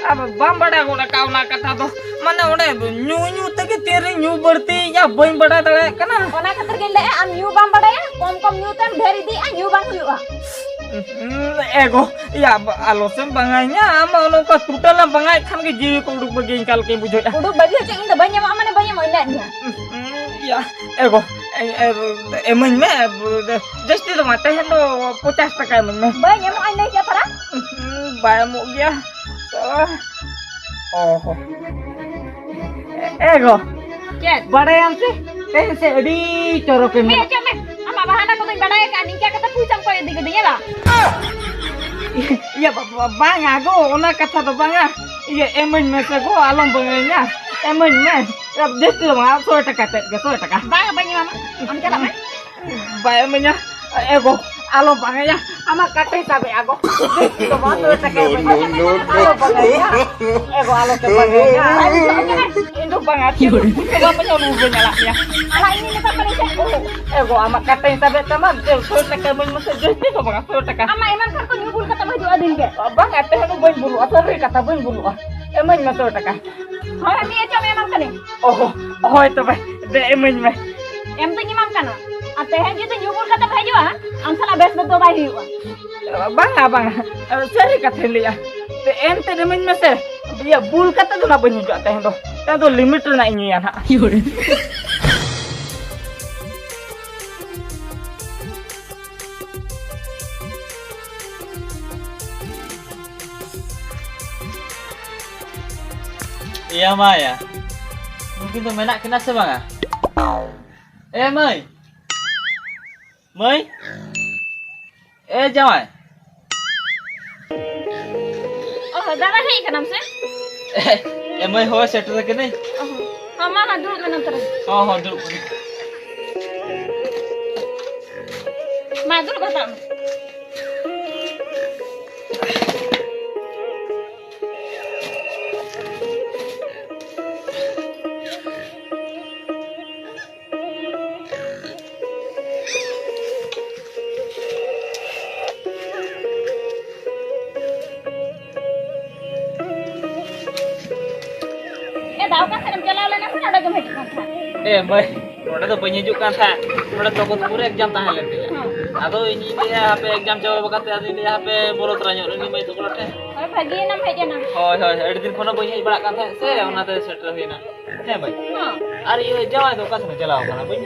ᱟᱫᱚ ᱵᱟᱢ ᱵᱟᱰᱟᱭ ᱜᱚᱫ ᱟᱠᱟᱫ ᱚᱱᱟ ᱠᱟᱛᱷᱟ ᱫᱚ᱾ ᱢᱟᱱᱮ ᱚᱸᱰᱮ ᱧᱩ ᱧᱩ ᱛᱮᱜᱮ ᱛᱤᱨᱮ ᱧᱩ ᱵᱟᱹᱲᱛᱤᱭᱮᱫᱼᱟ, ᱵᱟᱹᱧ ᱵᱟᱰᱟᱭ ᱫᱟᱲᱮᱭᱟᱜ ᱠᱟᱱᱟ᱾ ᱚᱱᱟ ᱠᱷᱟᱹᱛᱤᱨ ᱜᱤᱧ ᱞᱟᱹᱭᱮᱫᱼᱟ, ᱟᱢ ᱧᱩ ᱵᱟᱢ ᱵᱟᱰᱟᱭᱟ, ᱠᱚᱢ ᱠᱚᱢ ᱧᱩ ᱛᱮᱢ ᱰᱷᱮᱨ ᱤᱫᱤᱜᱼᱟ, ᱧᱩ ᱵᱟᱝ ᱦᱩᱭᱩᱜᱼᱟ᱾ ᱦᱩᱸ, ᱮ ᱜᱚ, ᱭᱟ, ᱟᱞᱚ ᱥᱮᱢ ᱵᱟᱝᱟᱧᱟ, ᱟᱢ ᱱᱚᱝᱠᱟ ᱴᱩᱴᱟᱞ ᱮᱢ ᱵᱟᱝᱟᱭ ᱠᱷᱟᱱ ᱜᱮ ᱡᱤᱣᱤ ᱠᱚ ᱩᱰᱩᱠ ᱵᱟᱹᱜᱤᱭᱟᱹᱧ ᱠᱟ ᱞᱮᱠᱟᱧ ᱵᱩᱡᱷᱟᱹᱣᱮᱫᱼᱟ᱾ ᱩᱰᱩᱠ ᱵᱟᱹᱜᱤ ᱦᱚᱪᱚ, ᱤᱧ ᱫᱚ ᱵᱟᱹᱧ ᱮᱢᱚᱜᱼᱟ, ᱢᱟᱱᱮ ᱵᱟᱹᱧ ᱮᱢᱚᱜᱼᱟ, ᱤᱧ ᱞᱟᱹᱭᱟᱫ ᱢᱮᱭᱟ᱾ ᱦᱩᱸ, ᱭᱟ, ᱮ ᱜᱚ, ᱮ, ᱮ, ᱮᱢᱟᱹᱧ ᱢᱮ, ᱡᱟᱹᱥᱛᱤ ᱫᱚ ᱵᱟᱝ, ᱛᱮᱦᱮᱧ ᱫᱚ ᱯᱚᱪᱟᱥ ᱴᱟᱠᱟ ᱮᱢᱟᱹᱧ ᱢᱮ᱾ ᱵᱟᱹᱧ ᱮᱢᱚᱜᱼᱟ, ᱤᱧ ᱞᱟᱹᱭ ᱠᱮᱫᱼᱟ ᱯᱟᱨᱟ᱾ ᱦᱩᱸ, ᱵᱟᱭ ᱮᱢᱚᱜ ᱜᱮᱭᱟ᱾ ᱚ ᱦᱚ᱾ ᱮ ᱜᱚ᱾ ᱪᱮᱫ? ᱵᱟᱲᱟᱭᱟᱢ ᱥᱮ, ᱛᱮᱦᱮᱧ ᱥᱮ ᱟᱹᱰᱤ ᱪᱚᱨᱚᱠᱮ ᱢᱮ, ᱢᱮᱱᱟᱜ᱾ ᱚᱪᱚᱜ ᱢᱮ᱾ ᱟᱢᱟᱜ ᱵᱟᱦᱟᱱᱟ ᱠᱚᱫᱚᱧ ᱵᱟᱲᱟᱭ ᱟᱠᱟᱫᱼᱟ, ᱱᱤᱝᱠᱟ ᱠᱟᱛᱮ ᱯᱩᱭᱥᱟᱢ ᱠᱚᱭ ᱤᱫᱤ ᱠᱤᱫᱤᱧᱟ ᱵᱟᱝ? ᱤᱭᱟᱹ, ᱵᱟ-, ᱵᱟ-, ᱵᱟᱝᱟ ᱜᱚ, ᱚᱱᱟ ᱠᱟᱛᱷᱟ ᱫᱚ ᱵᱟᱝᱟ᱾ ᱤᱭᱟᱹ, ᱮᱢᱟᱹᱧ ᱢᱮᱥᱮ ᱜᱚ, ᱟᱞᱚᱢ ᱵᱟᱝᱟᱧᱟ᱾ ᱮᱢᱟᱹᱧ ᱢᱮ᱾ ᱡᱟᱹᱥᱛᱤ ᱫᱚ ᱵᱟᱝᱟ, ᱥᱚᱭ ᱴᱟᱠᱟ ᱛᱮᱫ ᱜᱮ, ᱥᱚᱭ ᱴᱟᱠᱟ᱾ ᱵᱟᱝᱟ, ᱵᱟᱹᱧ ᱮᱢᱟᱢᱟ᱾ ᱟᱢ ᱪᱟᱞᱟᱜ ᱢᱮ᱾ ᱵᱟᱭ ᱮᱢᱟᱹᱧᱟ᱾ ᱮ ᱜᱚ, ᱟᱞᱚᱢ ᱵᱟᱝᱟᱭᱟ᱾ ᱟᱢᱟᱜ ᱠᱟᱴ ᱦᱤᱥᱟᱹᱵᱮᱜᱼᱟ ᱜᱚ᱾ ᱡᱟᱹᱥᱛᱤ ᱫᱚ ᱵᱟᱝ, ᱫᱩ ᱴᱟᱠᱟ ᱮᱢᱟᱹᱧ ᱢᱮ᱾ ᱟᱞᱚᱢ ᱵᱟᱝᱟᱭᱟ᱾ ᱮ ᱜᱚ, ᱟᱞᱚ ᱯᱮ ᱵᱟᱝᱟᱭᱟ᱾ ᱤᱧ ᱫᱚ ᱵᱟᱝᱟ, ᱪᱮᱫ ᱦᱚᱸ ᱵᱟᱹᱧ ᱟᱹᱞᱩ ᱵᱟᱹᱧ ᱟᱲᱟᱜ ᱢᱮᱭᱟ᱾ ᱟᱲᱟᱜ ᱤᱧ ᱢᱮᱛᱟᱜ ᱠᱟᱱᱟ ᱥᱮ? ᱮ ᱜᱚ, ᱟᱢᱟᱜ ᱠᱟᱴ ᱦᱤᱥᱟᱹᱵᱮᱜ ᱛᱟᱢᱟ, ᱫᱮ, ᱥᱚᱭ ᱴᱟᱠᱟ ᱮᱢᱟᱹᱧ ᱢᱮᱥᱮ, ᱡᱟᱹᱥᱛᱤ ᱫᱚ ᱵᱟᱝᱟ, ᱥᱚᱭ ᱴᱟᱠᱟ᱾ ᱟᱢᱟᱜ ᱮᱢᱟᱱ ᱠᱷᱟᱱ ᱠᱚ ᱧᱩ ᱵᱩᱞ ᱠᱟᱛᱮ ᱦᱤᱡᱩᱜᱼᱟ ᱫᱤᱱ ᱜᱮ᱾ ᱵᱟᱝᱟ, ᱛᱮᱦᱮᱧ ᱫᱚ ᱵᱟᱹᱧ ᱵᱩᱞᱩᱜᱼᱟ, ᱥᱟᱹᱨᱤ ᱠᱟᱛᱷᱟ, ᱵᱟᱹᱧ ᱵᱩᱞᱩᱜᱼᱟ᱾ ᱮᱢᱟᱹᱧ ᱢᱮ ᱥᱚᱭ ᱴᱟᱠᱟ᱾ ᱦᱳᱭ, ᱢᱤᱫ ᱪᱚᱢ ᱮᱢᱟᱢ ᱠᱟᱹᱱᱟᱹᱧ᱾ ᱚ, ᱦᱳᱭ ᱛᱚᱵᱮ, ᱫᱮ ᱮᱢᱟᱹᱧ ᱢᱮ᱾ ᱮᱢ ᱫᱚᱧ ᱮᱢᱟᱢ ᱠᱟᱱᱟ᱾ ᱟᱨ ᱛᱮᱦᱮᱧ ᱡᱩᱫᱤ ᱧᱩ ᱵᱩᱞ ᱠᱟᱛᱮᱢ ᱦᱤᱡᱩᱜᱼᱟ, ᱟᱢ ᱥᱟᱞᱟᱜ ᱵᱮᱥ ᱫᱚ ᱵᱟᱭ ᱦᱩᱭᱩᱜᱼᱟ᱾ ᱵᱟᱝᱟ, ᱵᱟᱝᱟ, ᱥᱟᱹᱨᱤ ᱠᱟᱛᱷᱟᱧ ᱞᱟᱹᱭᱟ᱾ ᱫᱮ ᱮᱱᱛᱮᱫ ᱮᱢᱟᱹᱧ ᱢᱮᱥᱮ᱾ ᱤᱭᱟᱹ, ᱵᱩᱞ ᱠᱟᱛᱮ ᱫᱚ ᱱᱟᱜ ᱵᱟᱹᱧ ᱦᱤᱡᱩᱜᱼᱟ ᱛᱮᱦᱮᱧ ᱫᱚ᱾ ᱛᱮᱦᱮᱧ ᱫᱚ limit ᱨᱮᱱᱟᱜ ᱤᱧ ᱧᱩᱭᱟ ᱱᱟᱜ᱾ ᱮᱭᱟ ᱢᱟᱭᱟ, ᱱᱩᱠᱤᱱ ᱫᱚ ᱢᱮᱱᱟᱜ ᱠᱤᱱᱟ ᱥᱮ ᱵᱟᱝᱟ? ᱮ ᱢᱟᱹᱭ, ᱢᱟᱹᱭ, ᱮ ᱡᱟᱶᱟᱭ᱾ ᱚ, ᱫᱟᱫᱟ ᱦᱮᱡ ᱠᱟᱱᱟᱢ ᱥᱮ? ᱮ ᱢᱟᱹᱭ, ᱦᱳᱭ, ᱥᱮᱴᱮᱨ ᱠᱟᱹᱱᱟᱹᱧ᱾ ᱚ, ᱦᱚᱸ, ᱢᱟ, ᱦᱟᱸᱜ ᱫᱩᱲᱩᱵ ᱢᱮ ᱱᱚᱛᱮ ᱨᱮ᱾ ᱦᱚᱸ, ᱦᱚᱸ, ᱫᱩᱲᱩᱵ ᱠᱟᱹᱱᱟᱹᱧ᱾ ᱢᱟ, ᱫᱩᱲᱩᱵ ᱦᱟᱛᱟᱲ ᱢᱮ᱾ ᱱᱚᱰᱮ ᱜᱮᱢ ᱦᱤᱡᱩᱜ ᱠᱟᱱ ᱛᱟᱦᱮᱸᱫ᱾ ᱮ ᱢᱟᱹᱭ, ᱱᱚᱰᱮ ᱫᱚ ᱵᱟᱹᱧ ᱦᱤᱡᱩᱜ ᱠᱟᱱ ᱛᱟᱦᱮᱸᱫ, ᱱᱚᱰᱮ ᱛᱚᱠᱚᱛᱯᱩᱨ ᱨᱮ ᱮᱠᱡᱟᱢ ᱛᱟᱦᱮᱸ ᱞᱮᱱ ᱛᱤᱧᱟᱹ᱾ ᱦᱮᱸ᱾ ᱟᱫᱚ ᱤᱧᱤᱧ ᱞᱟᱹᱭᱟ ᱦᱟᱯᱮ ᱮᱠᱡᱟᱢ ᱪᱟᱵᱟ ᱠᱟᱛᱮ ᱟᱫᱚᱧ ᱞᱟᱹᱭᱟ ᱦᱟᱯᱮ ᱵᱚᱞᱚ ᱛᱚᱨᱟ ᱧᱚᱜ ᱞᱮᱱ ᱜᱮ ᱢᱟᱹᱭ ᱛᱟᱠᱚ ᱴᱷᱮᱱ᱾ ᱦᱳᱭ, ᱵᱷᱟᱹᱜᱤᱭᱮᱱᱟᱢ ᱦᱮᱡ ᱮᱱᱟ᱾ ᱦᱳᱭ, ᱦᱳᱭ, ᱟᱹᱰᱤ ᱫᱤᱱ ᱠᱷᱚᱱᱟᱜ ᱵᱟᱹᱧ ᱦᱮᱡ ᱵᱟᱲᱟᱜ ᱠᱟᱱ ᱛᱟᱦᱮᱸᱫ ᱥᱮ, ᱚᱱᱟᱛᱮ ᱥᱮᱴᱮᱨ ᱦᱩᱭᱱᱟ᱾ ᱦᱮᱸ ᱢᱟᱹᱭ᱾ ᱦᱮᱸ᱾ ᱟᱨ ᱤᱭᱟᱹ ᱡᱟᱶᱟᱭ ᱫᱚ ᱚᱠᱟ ᱥᱮᱱᱮ ᱪᱟᱞᱟᱣ ᱠᱟᱱᱟ ᱵᱟᱹᱧ?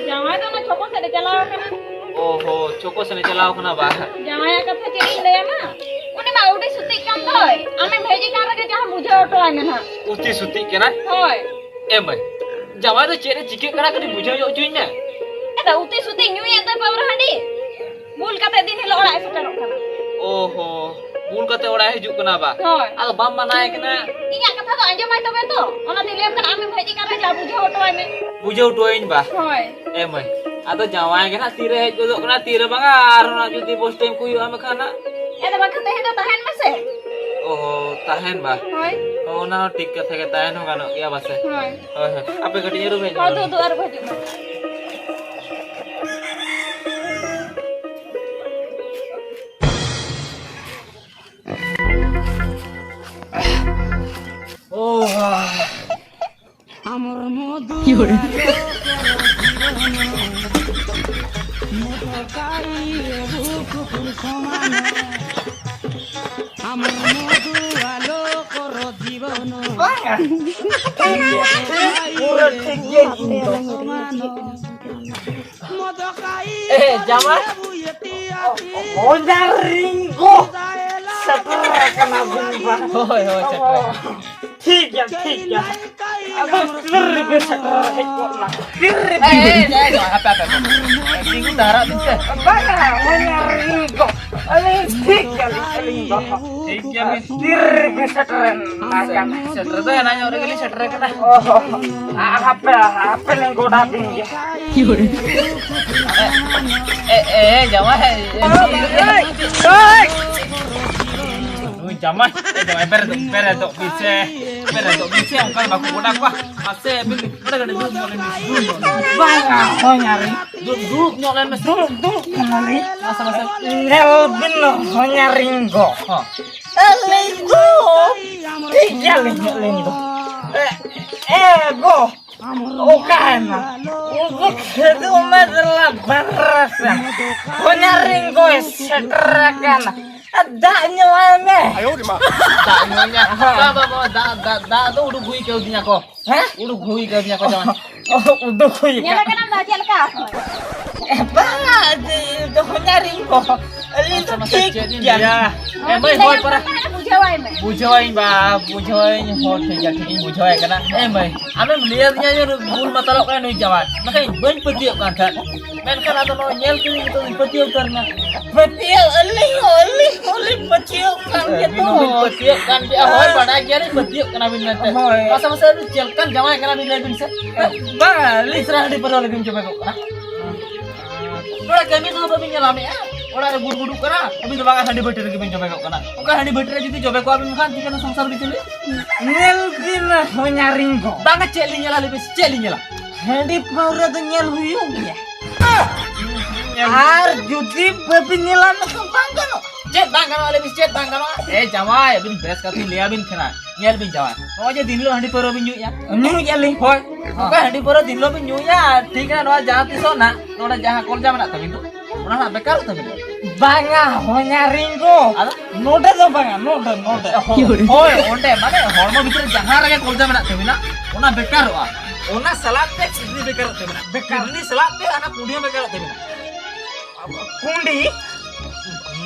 ᱡᱟᱶᱟᱭ ᱫᱚ ᱚᱱᱟ ᱪᱷᱚᱠᱚ ᱥᱮᱫ ᱮ ᱪᱟᱞᱟᱣ ᱠᱟᱱᱟ᱾ ᱚ ᱦᱚ, ᱪᱷᱚᱠᱚ ᱥᱮᱱᱮ ᱪᱟᱞᱟᱣ ᱠᱟᱱᱟ ᱵᱟ? ᱡᱟᱶᱟᱭᱟᱜ ᱠᱟᱛᱷᱟ ᱪᱮᱫ ᱤᱧ ᱞᱟᱹᱭᱟᱢᱟ? ᱩᱱᱤ ᱢᱟ ᱟᱹᱰᱤ ᱥᱩᱛᱤᱜ ᱠᱟᱱ ᱫᱚᱭ᱾ ᱟᱢᱮᱢ ᱦᱮᱡ ᱟᱠᱟᱱ ᱨᱮᱜᱮ ᱡᱟᱦᱟᱸ ᱵᱩᱡᱷᱟᱹᱣ ᱦᱚᱴᱚ ᱟᱭ ᱢᱮ ᱱᱟᱦᱟᱜ᱾ ᱩᱛᱤ ᱥᱩᱛᱤᱜ ᱠᱟᱱᱟᱭ? ᱦᱳᱭ᱾ ᱮ ᱢᱟᱹᱭ, ᱡᱟᱶᱟᱭ ᱫᱚ ᱪᱮᱫ ᱮ ᱪᱤᱠᱟᱹᱜ ᱠᱟᱱᱟ ᱠᱟᱹᱴᱤᱡ ᱵᱩᱡᱷᱟᱹᱣ ᱧᱚᱜ ᱦᱚᱪᱚᱧ ᱢᱮ᱾ ᱮᱫᱟ ᱩᱛᱤ ᱥᱩᱛᱤ ᱧᱩᱭᱮᱫ ᱫᱚᱭ ᱯᱟᱹᱣᱨᱟᱹ ᱦᱟᱺᱰᱤ᱾ ᱵᱩᱞ ᱠᱟᱛᱮ ᱫᱤᱱ ᱦᱤᱞᱳᱜ ᱚᱲᱟᱜ ᱮ ᱥᱮᱴᱮᱨᱚᱜ ᱠᱟᱱᱟ᱾ ᱚ ᱦᱚ, ᱵᱩᱞ ᱠᱟᱛᱮ ᱚᱲᱟᱜ ᱮ ᱦᱤᱡᱩᱜ ᱠᱟᱱᱟ ᱵᱟ? ᱦᱳᱭ᱾ ᱟᱫᱚ ᱵᱟᱢ ᱢᱟᱱᱟᱭᱮ ᱠᱟᱱᱟ? ᱤᱧᱟᱜ ᱠᱟᱛᱷᱟ ᱫᱚ ᱟᱸᱡᱚᱢᱟᱭ ᱛᱚᱵᱮ ᱛᱚ᱾ ᱚᱱᱟᱛᱮᱧ ᱞᱟᱹᱭᱟᱢ ᱠᱟᱱᱟ, ᱟᱢᱮᱢ ᱦᱮᱡ ᱟᱠᱟᱱ ᱨᱮ ᱡᱟ ᱵᱩᱡᱷᱟᱹᱣ ᱦᱚᱴᱚ ᱟᱭ ᱢᱮ᱾ ᱵᱩᱡᱷᱟᱹᱣ ᱦᱚᱴᱚ ᱟᱹᱧ ᱵᱟ? ᱦᱳᱭ᱾ ᱮ ᱢᱟᱹᱭ, ᱟᱫᱚ ᱡᱟᱶᱟᱭ ᱜᱮ ᱱᱟᱜ ᱛᱤᱨᱮ ᱦᱮᱡ ᱜᱚᱫᱚᱜ ᱠᱟᱱᱟ, ᱛᱤᱨᱮ ᱵᱟᱝᱟ, ᱟᱨᱦᱚᱸ ᱱᱟᱜ ᱡᱩᱫᱤ ᱵᱚᱥ ᱴᱟᱭᱤᱢ ᱠᱚ ᱦᱩᱭᱩᱜᱼᱟ ᱢᱮᱠᱷᱟᱱ ᱱᱟᱜ᱾ ᱮ ᱫᱚ ᱵᱟᱠᱷᱟᱱ ᱛᱮᱦᱮᱧ ᱫᱚ ᱛᱟᱦᱮᱱ ᱢᱮᱥᱮ᱾ ᱚ ᱦᱚ, ᱛᱟᱦᱮᱱ ᱵᱟ? ᱦᱳᱭ᱾ ᱚᱱᱟ ᱦᱚᱸ ᱴᱷᱤᱠ ᱠᱟᱛᱷᱟ ᱜᱮ, ᱛᱟᱦᱮᱱ ᱦᱚᱸ ᱜᱟᱱᱚᱜ ᱜᱮᱭᱟ ᱵᱟᱥᱮ? ᱦᱳᱭ᱾ ᱦᱳᱭ, ᱦᱳᱭ᱾ ᱟᱯᱮ ᱠᱟᱹᱴᱤᱡ ᱟᱹᱨᱩᱵ ᱦᱮᱡ ᱦᱳᱭ, ᱧᱚᱜ ᱫᱩ, ᱞᱮᱱ᱾ ᱫᱩ, ᱟᱹᱨᱩᱵ ᱦᱤᱡᱩᱜ ᱢᱮ᱾ ᱳ, ᱵᱟ᱾ ᱵᱟᱝᱟ᱾ ᱯᱩᱨᱟᱹ ᱴᱷᱤᱠ ᱜᱮ ᱤᱧ ᱫᱚ᱾ ᱮ, ᱡᱟᱢᱟᱭ᱾ ᱦᱚᱧᱦᱟᱨᱤᱧ ᱜᱚ ᱥᱮᱴᱮᱨ ᱟᱠᱟᱱᱟ ᱵᱤᱱ ᱵᱟ᱾ ᱦᱳᱭ, ᱦᱳᱭ, ᱥᱮᱴᱮᱨ᱾ ᱴᱷᱤᱠ ᱜᱮᱭᱟ, ᱴᱷᱤᱠ ᱜᱮᱭᱟ᱾ ᱟᱫᱚ ᱛᱤᱨ ᱨᱮᱵᱤᱱ ᱥᱮᱴᱮᱨ ᱦᱮᱡ ᱜᱚᱫ ᱮᱱᱟ? ᱛᱤᱨ ᱨᱮᱵᱤᱱ ᱮ, ᱮ, ᱮ, ᱦᱟᱯᱮ, ᱦᱟᱯᱮ, ᱦᱟᱯᱮ᱾ ᱛᱤᱸᱜᱩ ᱫᱷᱟᱨᱟᱜ ᱵᱤᱱ ᱥᱮ᱾ ᱵᱟᱝᱟ, ᱦᱚᱧᱦᱟᱨᱤᱧ ᱜᱚ᱾ ᱟᱹᱞᱤᱧ ᱴᱷᱤᱠ ᱜᱮᱭᱟᱞᱤᱧ, ᱟᱹᱞᱤᱧ ᱫᱚ᱾ ᱴᱷᱤᱠ ᱜᱮᱭᱟᱵᱤᱱ᱾ ᱛᱤᱨ ᱨᱮᱵᱤᱱ ᱥᱮᱴᱮᱨᱮᱱ ᱠᱟᱱᱟ? ᱥᱮᱴᱮᱨ ᱫᱚ ᱮᱱᱟᱝ ᱧᱚᱜ ᱨᱮᱜᱮ ᱞᱤᱧ ᱥᱮᱴᱮᱨ ᱟᱠᱟᱱᱟ᱾ ᱚ ᱦᱚᱸ᱾ ᱟᱨ ᱦᱟᱯᱮ, ᱦᱟᱯᱮ ᱞᱤᱧ ᱜᱚᱰᱟ ᱵᱤᱱ ᱜᱮ᱾ ᱮ, ᱮ, ᱮ, ᱡᱟᱶᱟᱭ, ᱮ, ᱮ, ᱮᱭ! ᱱᱩᱭ ᱡᱟᱢᱟᱭ, ᱮ, ᱡᱟᱢᱟᱭ, ᱵᱮᱨᱮᱫᱚᱜ, ᱵᱮᱨᱮᱫᱚᱜ ᱵᱤᱱ ᱥᱮ, ᱵᱮᱨᱮᱫᱚᱜ ᱵᱤᱱ ᱥᱮ, ᱚᱱᱠᱟ ᱫᱚ ᱵᱟᱠᱚ ᱜᱚᱰᱟ ᱠᱚᱣᱟ᱾ ᱢᱟᱥᱮ, ᱟᱹᱵᱤᱱ ᱱᱚᱰᱮ ᱠᱟᱹᱴᱤᱡ ᱫᱩᱲᱩᱵ ᱧᱚᱜ ᱞᱮᱱ ᱵᱤᱱ, ᱫᱩᱲᱩᱵ ᱧᱚᱜ ᱞᱮᱱ ᱵᱤᱱ᱾ ᱵᱟᱝᱟ, ᱦᱳᱭ, ᱟᱨ ᱫᱩᱲᱩᱵ, ᱫᱩᱲᱩᱵ ᱧᱚᱜ ᱞᱮᱱ ᱢᱮᱥᱮ᱾ ᱫᱩᱲᱩᱵ, ᱫᱩᱲᱩᱵ ᱠᱟᱱᱟᱞᱤᱧ᱾ ᱢᱟᱥᱮ, ᱢᱟᱥᱮ᱾ ᱧᱮᱞ ᱵᱤᱱ, ᱦᱚᱧᱦᱟᱨᱤᱧ ᱜᱚ᱾ ᱦᱚᱸ᱾ ᱟᱹᱞᱤᱧ ᱫᱚ ᱴᱷᱤᱠ ᱜᱮᱭᱟᱞᱤᱧ, ᱟᱹᱞᱤᱧ ᱫᱚ᱾ ᱮ ᱜᱚ, ᱚᱠᱟᱭᱮᱱᱟ? ᱩᱫᱩᱜ ᱠᱷᱮᱫᱩ ᱢᱮ ᱫᱮᱞᱟ ᱵᱟᱨᱟᱥᱟ᱾ ᱦᱚᱧᱟᱨᱤᱧ ᱜᱚᱭ ᱥᱮᱴᱮᱨ ᱟᱠᱟᱱᱟ᱾ ᱫᱟᱜ ᱧᱩᱣᱟᱭ ᱢᱮ᱾ ᱫᱟᱜ ᱧᱩᱣᱟᱭ ᱢᱮ᱾ ᱵᱟ, ᱵᱟ, ᱵᱟ, ᱫᱟᱜ, ᱫᱟᱜ, ᱫᱟᱜ ᱫᱚ ᱩᱰᱩᱠ ᱦᱩᱭ ᱠᱟᱣᱫᱤᱧᱟ ᱠᱚ᱾ ᱦᱮᱸ? ᱩᱰᱩᱠ ᱦᱩᱭ ᱠᱟᱣᱫᱤᱧᱟ ᱠᱚ ᱡᱟᱶᱟᱭ᱾ ᱩᱰᱩᱠ ᱦᱩᱭ ᱧᱮᱞ ᱠᱟᱱᱟ᱾ ᱠᱟᱱᱟᱢ ᱫᱟ ᱪᱮᱫ ᱞᱮᱠᱟ? ᱵᱟᱝᱟ, ᱡᱮ, ᱦᱚᱧᱟᱨᱤᱧ ᱠᱚ᱾ ᱟᱹᱞᱤᱧ ᱫᱚ ᱢᱟᱥᱮ ᱴᱷᱤᱠ ᱪᱮᱫ ᱤᱧ ᱜᱮᱭᱟ᱾ ᱞᱟᱹᱭᱟ? ᱮ, ᱢᱟᱹᱭ, ᱦᱚᱲ ᱯᱟᱨᱟ᱾ ᱵᱩᱡᱷᱟᱹᱣᱟᱭ ᱢᱮ᱾ ᱵᱩᱡᱷᱟᱹᱣᱟᱹᱧ ᱵᱟ, ᱵᱩᱡᱷᱟᱹᱣᱟᱹᱧ, ᱦᱚᱲ ᱴᱷᱤᱠ ᱜᱮᱭᱟ, ᱴᱷᱤᱠ ᱤᱧ ᱵᱩᱡᱷᱟᱹᱣᱟᱭ ᱠᱟᱱᱟ᱾ ᱮ, ᱢᱟᱹᱭ, ᱟᱢᱮᱢ ᱞᱟᱹᱭ ᱟᱹᱫᱤᱧᱟ ᱡᱮ ᱵᱩᱞ ᱢᱟᱛᱟᱞᱚᱜ ᱠᱟᱱᱟᱭ ᱱᱩᱭ ᱡᱟᱶᱟᱭ, ᱢᱮᱱᱠᱷᱟᱱ ᱤᱧ ᱵᱟᱹᱧ ᱯᱟᱹᱛᱭᱟᱹᱜ ᱠᱟᱱ ᱛᱟᱦᱮᱸᱫ᱾ ᱢᱮᱱᱠᱷᱟᱱ ᱟᱫᱚ ᱱᱚᱜᱼᱚᱭ ᱧᱮᱞ ᱠᱮᱫᱤᱧ, ᱱᱤᱛᱚᱜ ᱫᱚᱧ ᱯᱟᱹᱛᱭᱟᱹᱣ ᱩᱛᱟᱹᱨ ᱮᱱᱟ᱾ ᱯᱟᱹᱛᱭᱟᱹᱣ, ᱟᱹᱞᱤᱧ ᱦᱚᱸ, ᱟᱹᱞᱤᱧ ᱦᱚᱸᱞᱤᱧ ᱯᱟᱹᱛᱭᱟᱹᱣ ᱠᱟᱱ ᱜᱮ ᱟᱹᱵᱤᱱ ᱫᱚ᱾ ᱦᱚᱸᱵᱤᱱ ᱯᱟᱹᱛᱭᱟᱹᱜ ᱠᱟᱱ ᱜᱮᱭᱟ, ᱦᱳᱭ, ᱦᱮᱸ᱾ ᱵᱟᱰᱟᱭ ᱜᱮᱭᱟᱞᱤᱧ ᱯᱟᱹᱛᱭᱟᱹᱜ ᱠᱟᱱᱟᱵᱤᱱ ᱢᱮᱱᱛᱮ᱾ ᱦᱳᱭ᱾ ᱢᱟᱥᱮ, ᱢᱟᱥᱮ, ᱟᱹᱵᱤᱱ ᱪᱮᱫ ᱞᱮᱠᱟᱱ ᱡᱟᱶᱟᱭ ᱠᱟᱱᱟᱵᱤᱱ ᱞᱟᱹᱭ ᱵᱤᱱ ᱥᱮ? ᱵᱟᱝ, ᱟᱹᱞᱤᱧ ᱛᱤᱥ ᱨᱮ ᱦᱟᱺᱰᱤ ᱯᱟᱹᱣᱨᱟᱹ ᱨᱮᱵᱤᱱ ᱡᱚᱵᱮ ᱠᱚᱜ ᱠᱟᱱᱟ? ᱱᱚᱰᱮ ᱠᱟᱹᱢᱤ ᱠᱚᱫᱚ ᱵᱟᱹᱵᱤᱱ ᱧᱮᱞᱟ ᱢᱮᱜᱼᱟ? ᱚᱲᱟᱜ ᱨᱮ ᱜᱩᱰ ᱜᱩᱰᱩᱜ ᱠᱟᱱᱟ, ᱟᱹᱵᱤᱱ ᱫᱚ ᱵᱟᱝᱟ ᱦᱟᱺᱰᱤ ᱵᱷᱟᱹᱴᱤ ᱨᱮᱜᱮ ᱵᱤᱱ ᱡᱚᱵᱮ ᱠᱚᱜ ᱠᱟᱱᱟ᱾ ᱚᱱᱠᱟ ᱦᱟᱺᱰᱤ ᱵᱷᱟᱹᱴᱤ ᱨᱮ ᱡᱩᱫᱤ ᱡᱚᱵᱮ ᱠᱚᱜᱼᱟ ᱵᱤᱱ ᱠᱷᱟᱱ ᱪᱤᱠᱟᱹᱛᱮ ᱥᱚᱝᱥᱟᱨ ᱵᱤᱪᱟᱹᱨ ᱦᱩᱭᱩᱜᱼᱟ? ᱧᱮᱞ ᱵᱤᱱ ᱦᱚᱧᱟᱨᱤᱧ ᱜᱚ᱾ ᱵᱟᱝᱟ, ᱪᱮᱫ ᱞᱤᱧ ᱧᱮᱞᱟ ᱞᱟᱹᱭ ᱵᱤᱱ ᱥᱮ, ᱪᱮᱫ ᱞᱤᱧ ᱧᱮᱞᱟ? ᱦᱟᱺᱰᱤ ᱯᱟᱹᱣᱨᱟᱹ ᱫᱚ ᱧᱮᱞ ᱦᱩᱭᱩᱜ ᱜᱮᱭᱟ᱾ ᱧᱮᱞ ᱟᱨ ᱡᱩᱫᱤ ᱵᱟᱹᱵᱤᱱ ᱧᱮᱞᱟ ᱢᱮᱱᱠᱷᱟᱱ ᱵᱟᱝ ᱜᱟᱱᱚᱜᱼᱟ᱾ ᱪᱮᱫ ᱵᱟᱝ ᱜᱟᱱᱚᱜᱼᱟ ᱞᱟᱹᱭ ᱵᱤᱱ, ᱪᱮᱫ ᱵᱟᱝ ᱜᱟᱱᱚᱜᱼᱟ? ᱮ ᱡᱟᱶᱟᱭ, ᱟᱹᱵᱤᱱ ᱵᱮᱥ ᱠᱟᱛᱷᱟᱧ ᱞᱟᱹᱭ ᱟᱹᱵᱤᱱ ᱠᱟᱱᱟ᱾ ᱧᱮᱞ ᱵᱤᱱ ᱡᱟᱶᱟᱭ, ᱱᱚᱜᱼᱚᱭ ᱡᱮ ᱫᱤᱱ ᱦᱤᱞᱳᱜ ᱦᱟᱺᱰᱤ ᱯᱟᱹᱣᱨᱟᱹ ᱵᱤᱱ ᱧᱩᱭᱮᱫᱼᱟ᱾ ᱧᱩᱭᱮᱫᱼᱟ ᱞᱤᱧ᱾ ᱦᱳᱭ᱾ ᱦᱮᱸ᱾ ᱱᱚᱝᱠᱟ ᱦᱟᱺᱰᱤ ᱯᱟᱹᱣᱨᱟᱹ ᱫᱤᱱ ᱦᱤᱞᱳᱜ ᱵᱤᱱ ᱧᱩᱭᱟ, ᱴᱷᱤᱠ ᱜᱮᱭᱟ, ᱱᱚᱣᱟ ᱡᱟᱦᱟᱸ ᱛᱤᱥᱚᱜ ᱱᱟᱜ ᱱᱚᱰᱮ ᱡᱟᱦᱟᱸ ᱠᱚᱞᱡᱟ ᱢᱮᱱᱟᱜ ᱛᱟᱵᱤᱱ ᱫᱚ, ᱚᱱᱟ ᱱᱟᱜ ᱵᱮᱠᱟᱨᱚᱜ ᱛᱟᱵᱤᱱᱟ᱾ ᱵᱟᱝᱟ, ᱦᱚᱧᱟᱨᱤᱧ ᱜᱚ᱾ ᱟᱫᱚ? ᱱᱚᱰᱮ ᱫᱚ ᱵᱟᱝᱟ, ᱱᱚᱰᱮ, ᱱᱚᱰᱮ᱾ ᱦᱳᱭ, ᱚᱸᱰᱮ, ᱢᱟᱱᱮ ᱦᱚᱲᱢᱚ ᱵᱷᱤᱛᱨᱤ ᱨᱮ ᱡᱟᱦᱟᱸ ᱨᱮᱜᱮ ᱠᱚᱞᱡᱟ ᱢᱮᱱᱟᱜ ᱛᱟᱵᱤᱱᱟ, ᱚᱱᱟ ᱵᱮᱠᱟᱨᱚᱜᱼᱟ᱾ ᱚᱱᱟ ᱥᱟᱞᱟᱫ ᱛᱮ ᱠᱤᱰᱱᱤ ᱵᱮᱠᱟᱨᱚᱜ ᱛᱟᱵᱤᱱᱟ᱾ ᱵᱮᱠᱟᱨ᱾ ᱠᱤᱰᱱᱤ ᱥᱟᱞᱟᱫ ᱛᱮ ᱦᱟᱱᱟ ᱠᱩᱸᱰᱤ ᱦᱚᱸ ᱵᱮᱠᱟᱨᱚᱜ ᱛᱟᱵᱤᱱᱟ᱾ ᱠᱩᱸᱰᱤ?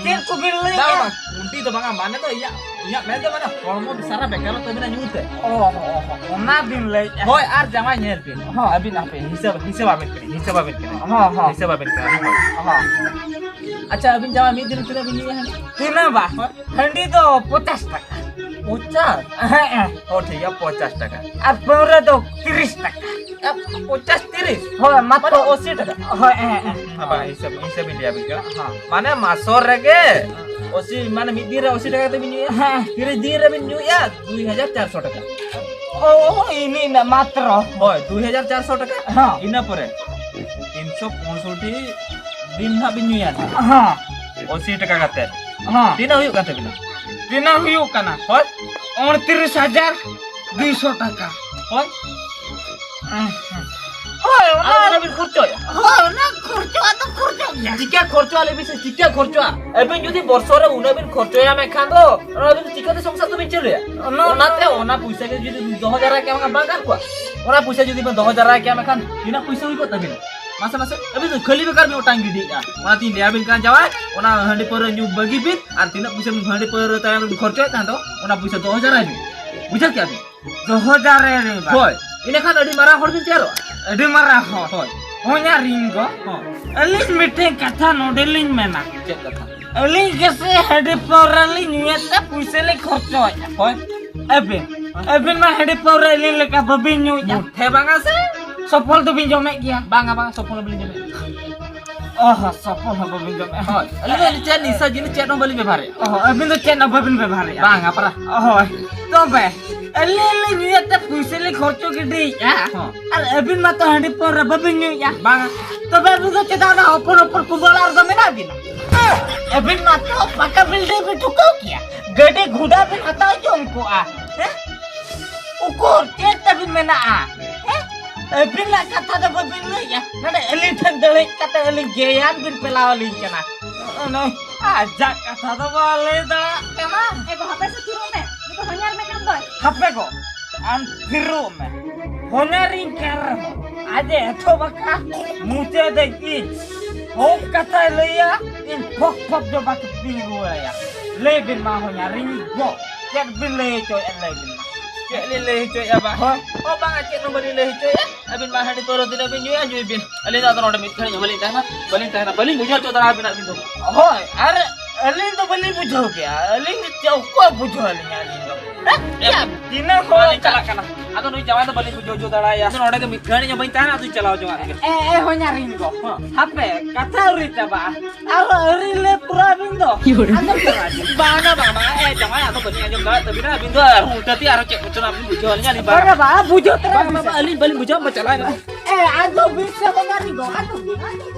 ᱪᱮᱫ ᱠᱚᱵᱤᱱ ᱞᱟᱹᱭᱮᱫᱼᱟ? ᱵᱟᱝ, ᱵᱟᱝ, ᱠᱩᱸᱰᱤ ᱫᱚ ᱵᱟᱝᱟ, ᱢᱟᱱᱮ ᱫᱚ ᱤᱧᱟᱹᱜ, ᱤᱧᱟᱹᱜ ᱢᱮᱱ ᱫᱚ ᱢᱟᱱᱮ ᱦᱚᱲᱢᱚ ᱥᱟᱨᱟ ᱵᱮᱠᱟᱨᱚᱜ ᱛᱟᱹᱵᱤᱱᱟ ᱧᱩ ᱛᱮ᱾ ᱚ, ᱚ, ᱚ, ᱚᱱᱟ ᱵᱤᱱ ᱞᱟᱹᱭᱮᱫᱼᱟ? ᱦᱳᱭ, ᱟᱨ ᱡᱟᱶᱟᱭ ᱧᱮᱞ ᱵᱤᱱ᱾ ᱦᱚᱸ᱾ ᱟᱹᱵᱤᱱ ᱦᱟᱯᱮ ᱦᱤᱥᱟᱹᱵ, ᱦᱤᱥᱟᱹᱵ ᱟᱹᱵᱤᱱ ᱠᱟᱹᱱᱟᱹᱧ, ᱦᱤᱥᱟᱹᱵ ᱟᱹᱵᱤᱱ ᱠᱟᱹᱱᱟᱹᱧ᱾ ᱦᱚᱸ, ᱦᱚᱸ᱾ ᱦᱤᱥᱟᱹᱵ ᱟᱹᱵᱤᱱ ᱠᱟᱹᱱᱟᱹᱧ᱾ ᱦᱚᱸ᱾ ᱟᱪᱪᱷᱟ, ᱟᱹᱵᱤᱱ ᱡᱟᱶᱟᱭ ᱢᱤᱫ ᱫᱤᱱ ᱛᱤᱱᱟᱹᱜ ᱵᱤᱱ ᱧᱩᱭᱟ ᱦᱟᱺᱰᱤ? ᱛᱤᱱᱟᱹᱜ ᱵᱟ? ᱦᱳᱭ᱾ ᱦᱟᱺᱰᱤ ᱫᱚ ᱯᱚᱪᱟᱥ ᱴᱟᱠᱟ᱾ ᱯᱚᱪᱟᱥ? ᱦᱮᱸ, ᱦᱮᱸ᱾ ᱦᱚᱸ, ᱴᱷᱤᱠ ᱜᱮᱭᱟ, ᱯᱚᱪᱟᱥ ᱴᱟᱠᱟ᱾ ᱟᱨ ᱯᱟᱹᱣᱨᱟᱹ ᱫᱚ ᱛᱤᱨᱤᱥ ᱴᱟᱠᱟ᱾ ᱮ, ᱯᱚᱪᱟᱥ, ᱛᱤᱨᱤᱥ? ᱦᱳᱭ, ᱢᱟᱛᱨᱚ᱾ ᱢᱟᱱᱮ ᱟᱥᱤ ᱴᱟᱠᱟ? ᱦᱳᱭ, ᱦᱮᱸ, ᱦᱮᱸ᱾ ᱦᱮᱸ, ᱵᱟᱝ, ᱦᱤᱥᱟᱹᱵ, ᱦᱤᱥᱟᱹᱵ ᱤᱧ ᱞᱟᱹᱭ ᱟᱵᱤᱱ ᱠᱟᱱᱟ᱾ ᱦᱮᱸ᱾ ᱢᱟᱱᱮ ᱢᱟᱥᱚ ᱨᱮᱜᱮ ᱟᱥᱤ, ᱢᱟᱱᱮ ᱢᱤᱫ ᱫᱤᱱ ᱨᱮ ᱟᱥᱤ ᱴᱟᱠᱟ ᱠᱟᱛᱮ ᱵᱤᱱ ᱧᱩᱭᱟ? ᱦᱮᱸ᱾ ᱛᱤᱨᱤᱥ ᱫᱤᱱ ᱨᱮᱵᱤᱱ ᱧᱩᱭᱟ ᱫᱩᱭ ᱦᱟᱡᱟᱨ ᱪᱟᱨᱥᱚ ᱴᱟᱠᱟ᱾ ᱚ, ᱤᱱᱤ ᱤᱱᱟᱹ ᱢᱟᱛᱨᱚ᱾ ᱦᱳᱭ, ᱫᱩᱭ ᱦᱟᱡᱟᱨ ᱪᱟᱨᱥᱚ ᱴᱟᱠᱟ᱾ ᱦᱮᱸ᱾ ᱤᱱᱟᱹ ᱯᱚᱨᱮ ᱛᱤᱱᱥᱚ ᱯᱚᱸᱭᱥᱚᱴᱴᱤ ᱫᱤᱱ ᱱᱟᱦᱟᱜ ᱵᱤᱱ ᱧᱩᱭᱟ ᱱᱟᱦᱟᱜ᱾ ᱦᱮᱸ᱾ ᱟᱥᱤ ᱴᱟᱠᱟ ᱠᱟᱛᱮ᱾ ᱦᱮᱸ᱾ ᱛᱤᱱᱟᱹᱜ ᱦᱩᱭᱩᱜ ᱠᱟᱱ ᱛᱟᱵᱤᱱᱟ? ᱛᱤᱱᱟᱹᱜ ᱦᱩᱭᱩᱜ ᱠᱟᱱᱟ? ᱦᱳᱭ᱾ ᱩᱱᱛᱨᱤᱥ ᱦᱟᱡᱟᱨ᱾ ᱫᱩᱭᱥᱚ ᱴᱟᱠᱟ᱾ ᱦᱳᱭ᱾ ᱦᱳᱭ, ᱚᱱᱟ ᱟᱨ ᱚᱱᱟ ᱵᱤᱱ ᱠᱷᱚᱨᱪᱚᱭᱟ᱾ ᱦᱳᱭ, ᱚᱱᱟ ᱠᱷᱚᱨᱪᱚ ᱫᱚ ᱠᱷᱚᱨᱪᱚᱜ ᱜᱮᱭᱟ᱾ ᱪᱤᱠᱟ ᱠᱷᱚᱨᱪᱚᱜᱼᱟ, ᱞᱟᱹᱭ ᱵᱤᱱ ᱥᱮ, ᱪᱤᱠᱟ ᱠᱷᱚᱨᱪᱚᱜᱼᱟ? ᱟᱹᱵᱤᱱ ᱡᱩᱫᱤ ᱵᱚᱨᱥᱚ ᱨᱮ ᱩᱱᱟᱹᱜ ᱵᱤᱱ ᱠᱷᱚᱨᱪᱚᱭᱟ, ᱢᱮᱱᱠᱷᱟᱱ ᱫᱚ ᱚᱱᱟ ᱟᱹᱵᱤᱱ ᱪᱤᱠᱟᱹᱛᱮ ᱥᱚᱝᱥᱟᱨ ᱫᱚᱵᱤᱱ ᱪᱟᱹᱞᱩᱭᱟ? ᱚᱱᱟ ᱚᱱᱟᱛᱮ ᱚᱱᱟ ᱯᱩᱭᱥᱟᱹ ᱜᱮ ᱡᱩᱫᱤ ᱵᱤᱱ ᱫᱚᱦᱚ ᱡᱟᱣᱨᱟ ᱠᱮᱭᱟ, ᱵᱟᱝ ᱜᱟᱱ ᱠᱚᱜᱼᱟ? ᱚᱱᱟ ᱯᱩᱭᱥᱟᱹ ᱡᱩᱫᱤ ᱵᱤᱱ ᱫᱚᱦᱚ ᱡᱟᱣᱨᱟ ᱠᱮᱭᱟ, ᱢᱮᱱᱠᱷᱟᱱ ᱛᱤᱱᱟᱹᱜ ᱯᱩᱭᱥᱟᱹ ᱦᱩᱭ ᱠᱚᱜ ᱛᱟᱹᱵᱤᱱᱟ? ᱢᱟᱥᱮ, ᱢᱟᱥᱮ, ᱟᱹᱵᱤᱱ ᱫᱚ ᱠᱷᱟᱹᱞᱤ ᱵᱮᱠᱟᱨ ᱵᱤᱱ ᱚᱴᱟᱝ ᱜᱤᱰᱤᱭᱮᱫᱼᱟ᱾ ᱚᱱᱟᱛᱤᱧ ᱞᱟᱹᱭᱟᱵᱤᱱ ᱠᱟᱱᱟ, ᱡᱟᱶᱟᱭ, ᱚᱱᱟ ᱦᱟᱺᱰᱤ ᱯᱟᱹᱣᱨᱟᱹ ᱧᱩ ᱵᱟᱹᱜᱤ ᱵᱤᱱ, ᱟᱨ ᱛᱤᱱᱟᱹᱜ ᱯᱩᱭᱥᱟᱹ ᱵᱤᱱ ᱦᱟᱺᱰᱤ ᱯᱟᱹᱣᱨᱟᱹ ᱛᱟᱭᱚᱢ ᱨᱮᱵᱤᱱ ᱠᱷᱚᱨᱪᱟᱭᱮᱫ ᱛᱟᱦᱮᱸ ᱫᱚ, ᱚᱱᱟ ᱯᱩᱭᱥᱟᱹ ᱫᱚᱦᱚ ᱡᱟᱣᱨᱟᱭ ᱵᱤᱱ᱾ ᱵᱩᱡᱷᱟᱹᱣ ᱠᱮᱜᱼᱟ ᱵᱤᱱ? ᱫᱚᱦᱚ ᱡᱟᱣᱨᱟᱭᱟᱞᱤᱧ ᱵᱟ᱾ ᱦᱳᱭ, ᱤᱱᱟᱹᱠᱷᱟᱱ ᱟᱹᱰᱤ ᱢᱟᱨᱟᱝ ᱦᱚᱲ ᱵᱤᱱ ᱛᱮᱭᱟᱨᱚᱜᱼᱟ᱾ ᱟᱹᱰᱤ ᱢᱟᱨᱟᱝ ᱦᱚᱲ᱾ ᱦᱳᱭ᱾ ᱦᱚᱧᱟᱨᱤᱧ ᱜᱚ, ᱦᱚᱸ᱾ ᱟᱹᱞᱤᱧ ᱢᱤᱫᱴᱮᱱ ᱠᱟᱛᱷᱟ ᱱᱚᱰᱮ ᱞᱤᱧ ᱢᱮᱱᱟ᱾ ᱪᱮᱫ ᱠᱟᱛᱷᱟ? ᱟᱹᱞᱤᱧ ᱜᱮᱥᱮ ᱦᱟᱺᱰᱤ ᱯᱟᱹᱣᱨᱟᱹ ᱞᱤᱧ ᱧᱩᱭᱮᱫ ᱛᱮ ᱯᱩᱭᱥᱟᱹ ᱞᱤᱧ ᱠᱷᱚᱨᱪᱚᱭᱮᱫᱼᱟ᱾ ᱦᱳᱭ᱾ ᱟᱹᱵᱤᱱ, ᱟᱹᱵᱤᱱ ᱢᱟ ᱦᱟᱺᱰᱤ ᱯᱟᱹᱣᱨᱟᱹ ᱟᱹᱞᱤᱧ ᱞᱮᱠᱟ ᱵᱟᱹᱵᱤᱱ ᱧᱩᱭᱮᱫᱼᱟ᱾ ᱢᱩᱴᱷᱮ ᱵᱟᱝᱟ ᱥᱮ? ᱥᱚᱯᱷᱚᱞ ᱫᱚᱵᱤᱱ ᱡᱚᱢᱮᱫ ᱜᱮᱭᱟ? ᱵᱟᱝᱟ, ᱵᱟᱝᱟ, ᱥᱚᱯᱷᱚᱞ ᱦᱚᱸ ᱵᱟᱹᱞᱤᱧ ᱡᱚᱢᱮᱫ᱾ ᱚ ᱦᱚᱸ, ᱥᱚᱯᱷᱚᱞ ᱦᱚᱸ ᱵᱟᱹᱵᱤᱱ ᱡᱚᱢᱮᱫᱼᱟ᱾ ᱦᱳᱭ, ᱟᱹᱞᱤᱧ ᱫᱚ ᱪᱮᱫ ᱱᱤᱥᱟᱹ ᱡᱤᱱᱤᱥ ᱪᱮᱫ ᱦᱚᱸ ᱵᱟᱹᱞᱤᱧ ᱵᱮᱵᱚᱦᱟᱨᱮᱫᱼᱟ᱾ ᱚ ᱦᱚᱸ, ᱟᱹᱵᱤᱱ ᱫᱚ ᱪᱮᱫ ᱦᱚᱸ ᱵᱟᱹᱵᱤᱱ ᱵᱮᱵᱚᱦᱟᱨᱮᱫᱼᱟ? ᱵᱟᱝᱟ, ᱯᱟᱨᱟ᱾ ᱦᱳᱭ, ᱛᱚᱵᱮ ᱟᱹᱞᱤᱧ ᱞᱤᱧ ᱧᱩᱭᱮᱫ ᱛᱮ ᱯᱩᱭᱥᱟᱹ ᱞᱤᱧ ᱠᱷᱚᱨᱪᱚ ᱜᱤᱰᱤᱭᱮᱫᱼᱟ᱾ ᱦᱚᱸ᱾ ᱟᱨ ᱟᱹᱵᱤᱱ ᱢᱟᱛᱚ ᱦᱟᱺᱰᱤ ᱯᱟᱹᱣᱨᱟᱹ ᱵᱟᱹᱵᱤᱱ ᱧᱩᱭᱮᱫᱼᱟ᱾ ᱵᱟᱝᱟ᱾ ᱛᱚᱵᱮ ᱟᱹᱵᱤᱱ ᱫᱚ ᱪᱮᱫᱟᱜ ᱚᱱᱟ ᱦᱚᱯᱚᱱ ᱦᱚᱯᱚᱱ ᱠᱩᱢᱵᱟᱹ ᱚᱲᱟᱜ ᱨᱮᱫᱚ ᱢᱮᱱᱟᱜ ᱵᱤᱱᱟ? ᱟᱹᱵᱤᱱ ᱢᱟᱛᱚ ᱯᱟᱠᱟ building ᱵᱤᱱ ᱴᱷᱩᱠᱟᱹᱣ ᱠᱮᱭᱟ, ᱜᱟᱹᱰᱤ ᱜᱷᱚᱲᱟ ᱵᱤᱱ ᱦᱟᱛᱟᱣ ᱡᱚᱝ ᱠᱚᱜᱼᱟ᱾ ᱦᱮᱸ? ᱩᱠᱩᱨ ᱪᱮᱫ ᱛᱟᱵᱤᱱ ᱢᱮᱱᱟᱜᱼᱟ? ᱦᱮᱸ? ᱟᱹᱵᱤᱱᱟᱜ ᱠᱟᱛᱷᱟ ᱫᱚ ᱵᱟᱹᱵᱤᱱ ᱞᱟᱹᱭᱮᱫᱼᱟ᱾ ᱱᱚᱰᱮ ᱟᱹᱞᱤᱧ ᱴᱷᱮᱱ ᱫᱟᱹᱲ ᱦᱮᱡ ᱠᱟᱛᱮ ᱟᱹᱞᱤᱧ ᱜᱮᱭᱟᱱ ᱵᱤᱱ ᱯᱮᱞᱟᱣ ᱟᱹᱞᱤᱧ ᱠᱟᱱᱟ᱾ ᱱᱚᱜᱼᱚᱭ ᱟᱡᱟᱜ ᱠᱟᱛᱷᱟ ᱫᱚ ᱵᱟᱭ ᱞᱟᱹᱭ ᱫᱟᱲᱮᱭᱟᱜ ᱠᱟᱱᱟ᱾ ᱮ ᱜᱚ, ᱦᱟᱯᱮ ᱥᱮ ᱛᱷᱤᱨᱚᱜ ᱢᱮ᱾ ᱱᱤᱛᱚᱜ ᱦᱚᱧᱦᱟᱨ ᱢᱮ ᱠᱟᱱ ᱫᱚᱭ᱾ ᱦᱟᱯᱮ ᱜᱚ, ᱟᱢ ᱛᱷᱤᱨᱚᱜ ᱢᱮ᱾ ᱦᱚᱧᱦᱟᱨᱤᱧ ᱠᱟᱱ ᱨᱮᱦᱚᱸ ᱟᱡ ᱮ ᱮᱛᱚᱦᱚᱵ ᱟᱠᱟᱫ, ᱢᱩᱪᱟᱹᱫ ᱫᱷᱟᱹᱵᱤᱡ ᱤᱧ ᱦᱚᱸ ᱠᱟᱛᱷᱟᱭ ᱞᱟᱹᱭᱟ, ᱤᱧ ᱯᱷᱚᱠ ᱯᱷᱚᱠ ᱡᱚᱵᱟ ᱠᱟᱛᱮᱧ ᱨᱩᱣᱟᱹᱲᱟᱭᱟ᱾ ᱞᱟᱹᱭ ᱵᱤᱱ ᱢᱟ ᱦᱚᱧᱦᱟᱨᱤᱧ ᱜᱚ, ᱪᱮᱫ ᱵᱤᱱ ᱞᱟᱹᱭ ᱦᱚᱪᱚᱭᱮᱫᱼᱟ ᱞᱟᱹᱭ ᱵᱤᱱ ᱢᱟ᱾ ᱪᱮᱫ ᱞᱤᱧ ᱞᱟᱹᱭ ᱦᱚᱪᱚᱭᱮᱫᱼᱟ ᱵᱟ? ᱦᱳᱭ᱾ ᱚ ᱵᱟᱝᱟ, ᱪᱮᱫ ᱦᱚᱸ ᱵᱟᱹᱞᱤᱧ ᱞᱟᱹᱭ ᱦᱚᱪᱚᱭᱮᱫᱼᱟ᱾ ᱟᱹᱵᱤᱱ ᱢᱟ ᱦᱟᱺᱰᱤ ᱯᱟᱹᱣᱨᱟᱹ ᱛᱤᱱᱟᱹᱜ ᱵᱤᱱ ᱧᱩᱭᱟ, ᱧᱩᱭ ᱵᱤᱱ᱾ ᱟᱹᱞᱤᱧ ᱫᱚ ᱟᱫᱚ ᱱᱚᱰᱮ ᱢᱤᱫ ᱜᱷᱟᱹᱲᱤᱡ ᱦᱚᱸ ᱵᱟᱹᱞᱤᱧ ᱛᱟᱦᱮᱱᱟ, ᱵᱟᱹᱞᱤᱧ ᱛᱟᱦᱮᱱᱟ, ᱵᱟᱹᱞᱤᱧ ᱵᱩᱡᱷᱟᱹᱣ ᱦᱚᱪᱚ ᱫᱟᱲᱮᱭᱟᱵᱤᱱᱟ ᱟᱹᱵᱤᱱ ᱫᱚ᱾ ᱦᱳᱭ, ᱟᱨ ᱟᱹᱞᱤᱧ ᱫᱚ ᱵᱟᱹᱞᱤᱧ ᱵᱩᱡᱷᱟᱹᱣ ᱠᱮᱜᱼᱟ, ᱟᱹᱞᱤᱧ ᱫᱚ ᱪᱮᱫ ᱚᱠᱚᱭ ᱵᱩᱡᱷᱟᱹᱣ ᱟᱹᱞᱤᱧᱟ ᱟᱹᱞᱤᱧ ᱫᱚ? ᱦᱮᱸ? ᱪᱮᱫ? ᱛᱤᱱᱟᱹᱜ ᱦᱚᱲ ᱵᱟᱹᱞᱤᱧ ᱪᱟᱞᱟᱜ ᱠᱟᱱᱟ᱾ ᱟᱫᱚ ᱱᱩᱭ ᱡᱟᱶᱟᱭ ᱫᱚ ᱵᱟᱹᱞᱤᱧ ᱵᱩᱡᱷᱟᱹᱣ ᱦᱚᱪᱚ ᱫᱟᱲᱮᱭᱟᱭᱟ᱾ ᱟᱫᱚ ᱱᱚᱰᱮ ᱜᱮ ᱢᱤᱫ ᱜᱷᱟᱹᱲᱤᱡ ᱦᱚᱸ ᱵᱟᱹᱧ ᱛᱟᱦᱮᱱᱟ, ᱟᱫᱚᱧ ᱪᱟᱞᱟᱣ ᱡᱚᱝᱟᱜ ᱜᱮ᱾ ᱮ, ᱮ, ᱦᱚᱧᱦᱟᱨᱤᱧ ᱜᱚ᱾ ᱦᱚᱸ᱾ ᱦᱟᱯᱮ, ᱠᱟᱛᱷᱟ ᱟᱹᱣᱨᱤ ᱪᱟᱵᱟᱜᱼᱟ᱾ ᱟᱨᱦᱚᱸ ᱟᱹᱣᱨᱤ ᱞᱟᱹᱭ ᱯᱩᱨᱟᱹᱣ ᱟᱹᱵᱤᱱ ᱫᱚ᱾ ᱟᱸᱡᱚᱢ ᱛᱟᱨᱟ ᱵᱤᱱ᱾ ᱵᱟᱝᱟ, ᱵᱟᱝᱟ, ᱵᱟᱝᱟ, ᱮ, ᱡᱟᱶᱟᱭ, ᱟᱫᱚ ᱵᱟᱹᱞᱤᱧ ᱟᱸᱡᱚᱢ ᱫᱟᱲᱮᱭᱟᱜ ᱛᱟᱹᱵᱤᱱᱟ᱾ ᱟᱹᱵᱤᱱ ᱫᱚ ᱟᱨᱦᱚᱸ ᱩᱞᱴᱟᱹ ᱛᱮ ᱟᱨᱦᱚᱸ ᱪᱮᱫ ᱠᱚᱪᱚ ᱱᱟᱜ ᱵᱤᱱ ᱵᱩᱡᱷᱟᱹᱣ ᱟᱹᱞᱤᱧᱟ, ᱟᱹᱞᱤᱧ ᱵᱟᱝᱟ, ᱵᱟᱝᱟ᱾ ᱵᱟᱝᱟ, ᱵᱟᱝᱟ, ᱟᱹᱞᱤᱧ ᱵᱟᱹᱞᱤᱧ ᱵᱩᱡᱷᱟᱹᱣᱟ, ᱢᱟ ᱪᱟᱞᱟᱣ ᱮᱱᱟ᱾ ᱮ, ᱟᱫᱚ ᱵᱤᱱ ᱥᱮ ᱵᱟᱝᱟ ᱨᱤᱧ ᱜᱚ, ᱟᱫᱚ ᱵᱤᱱ, ᱟᱫᱚ ᱵᱤᱱ᱾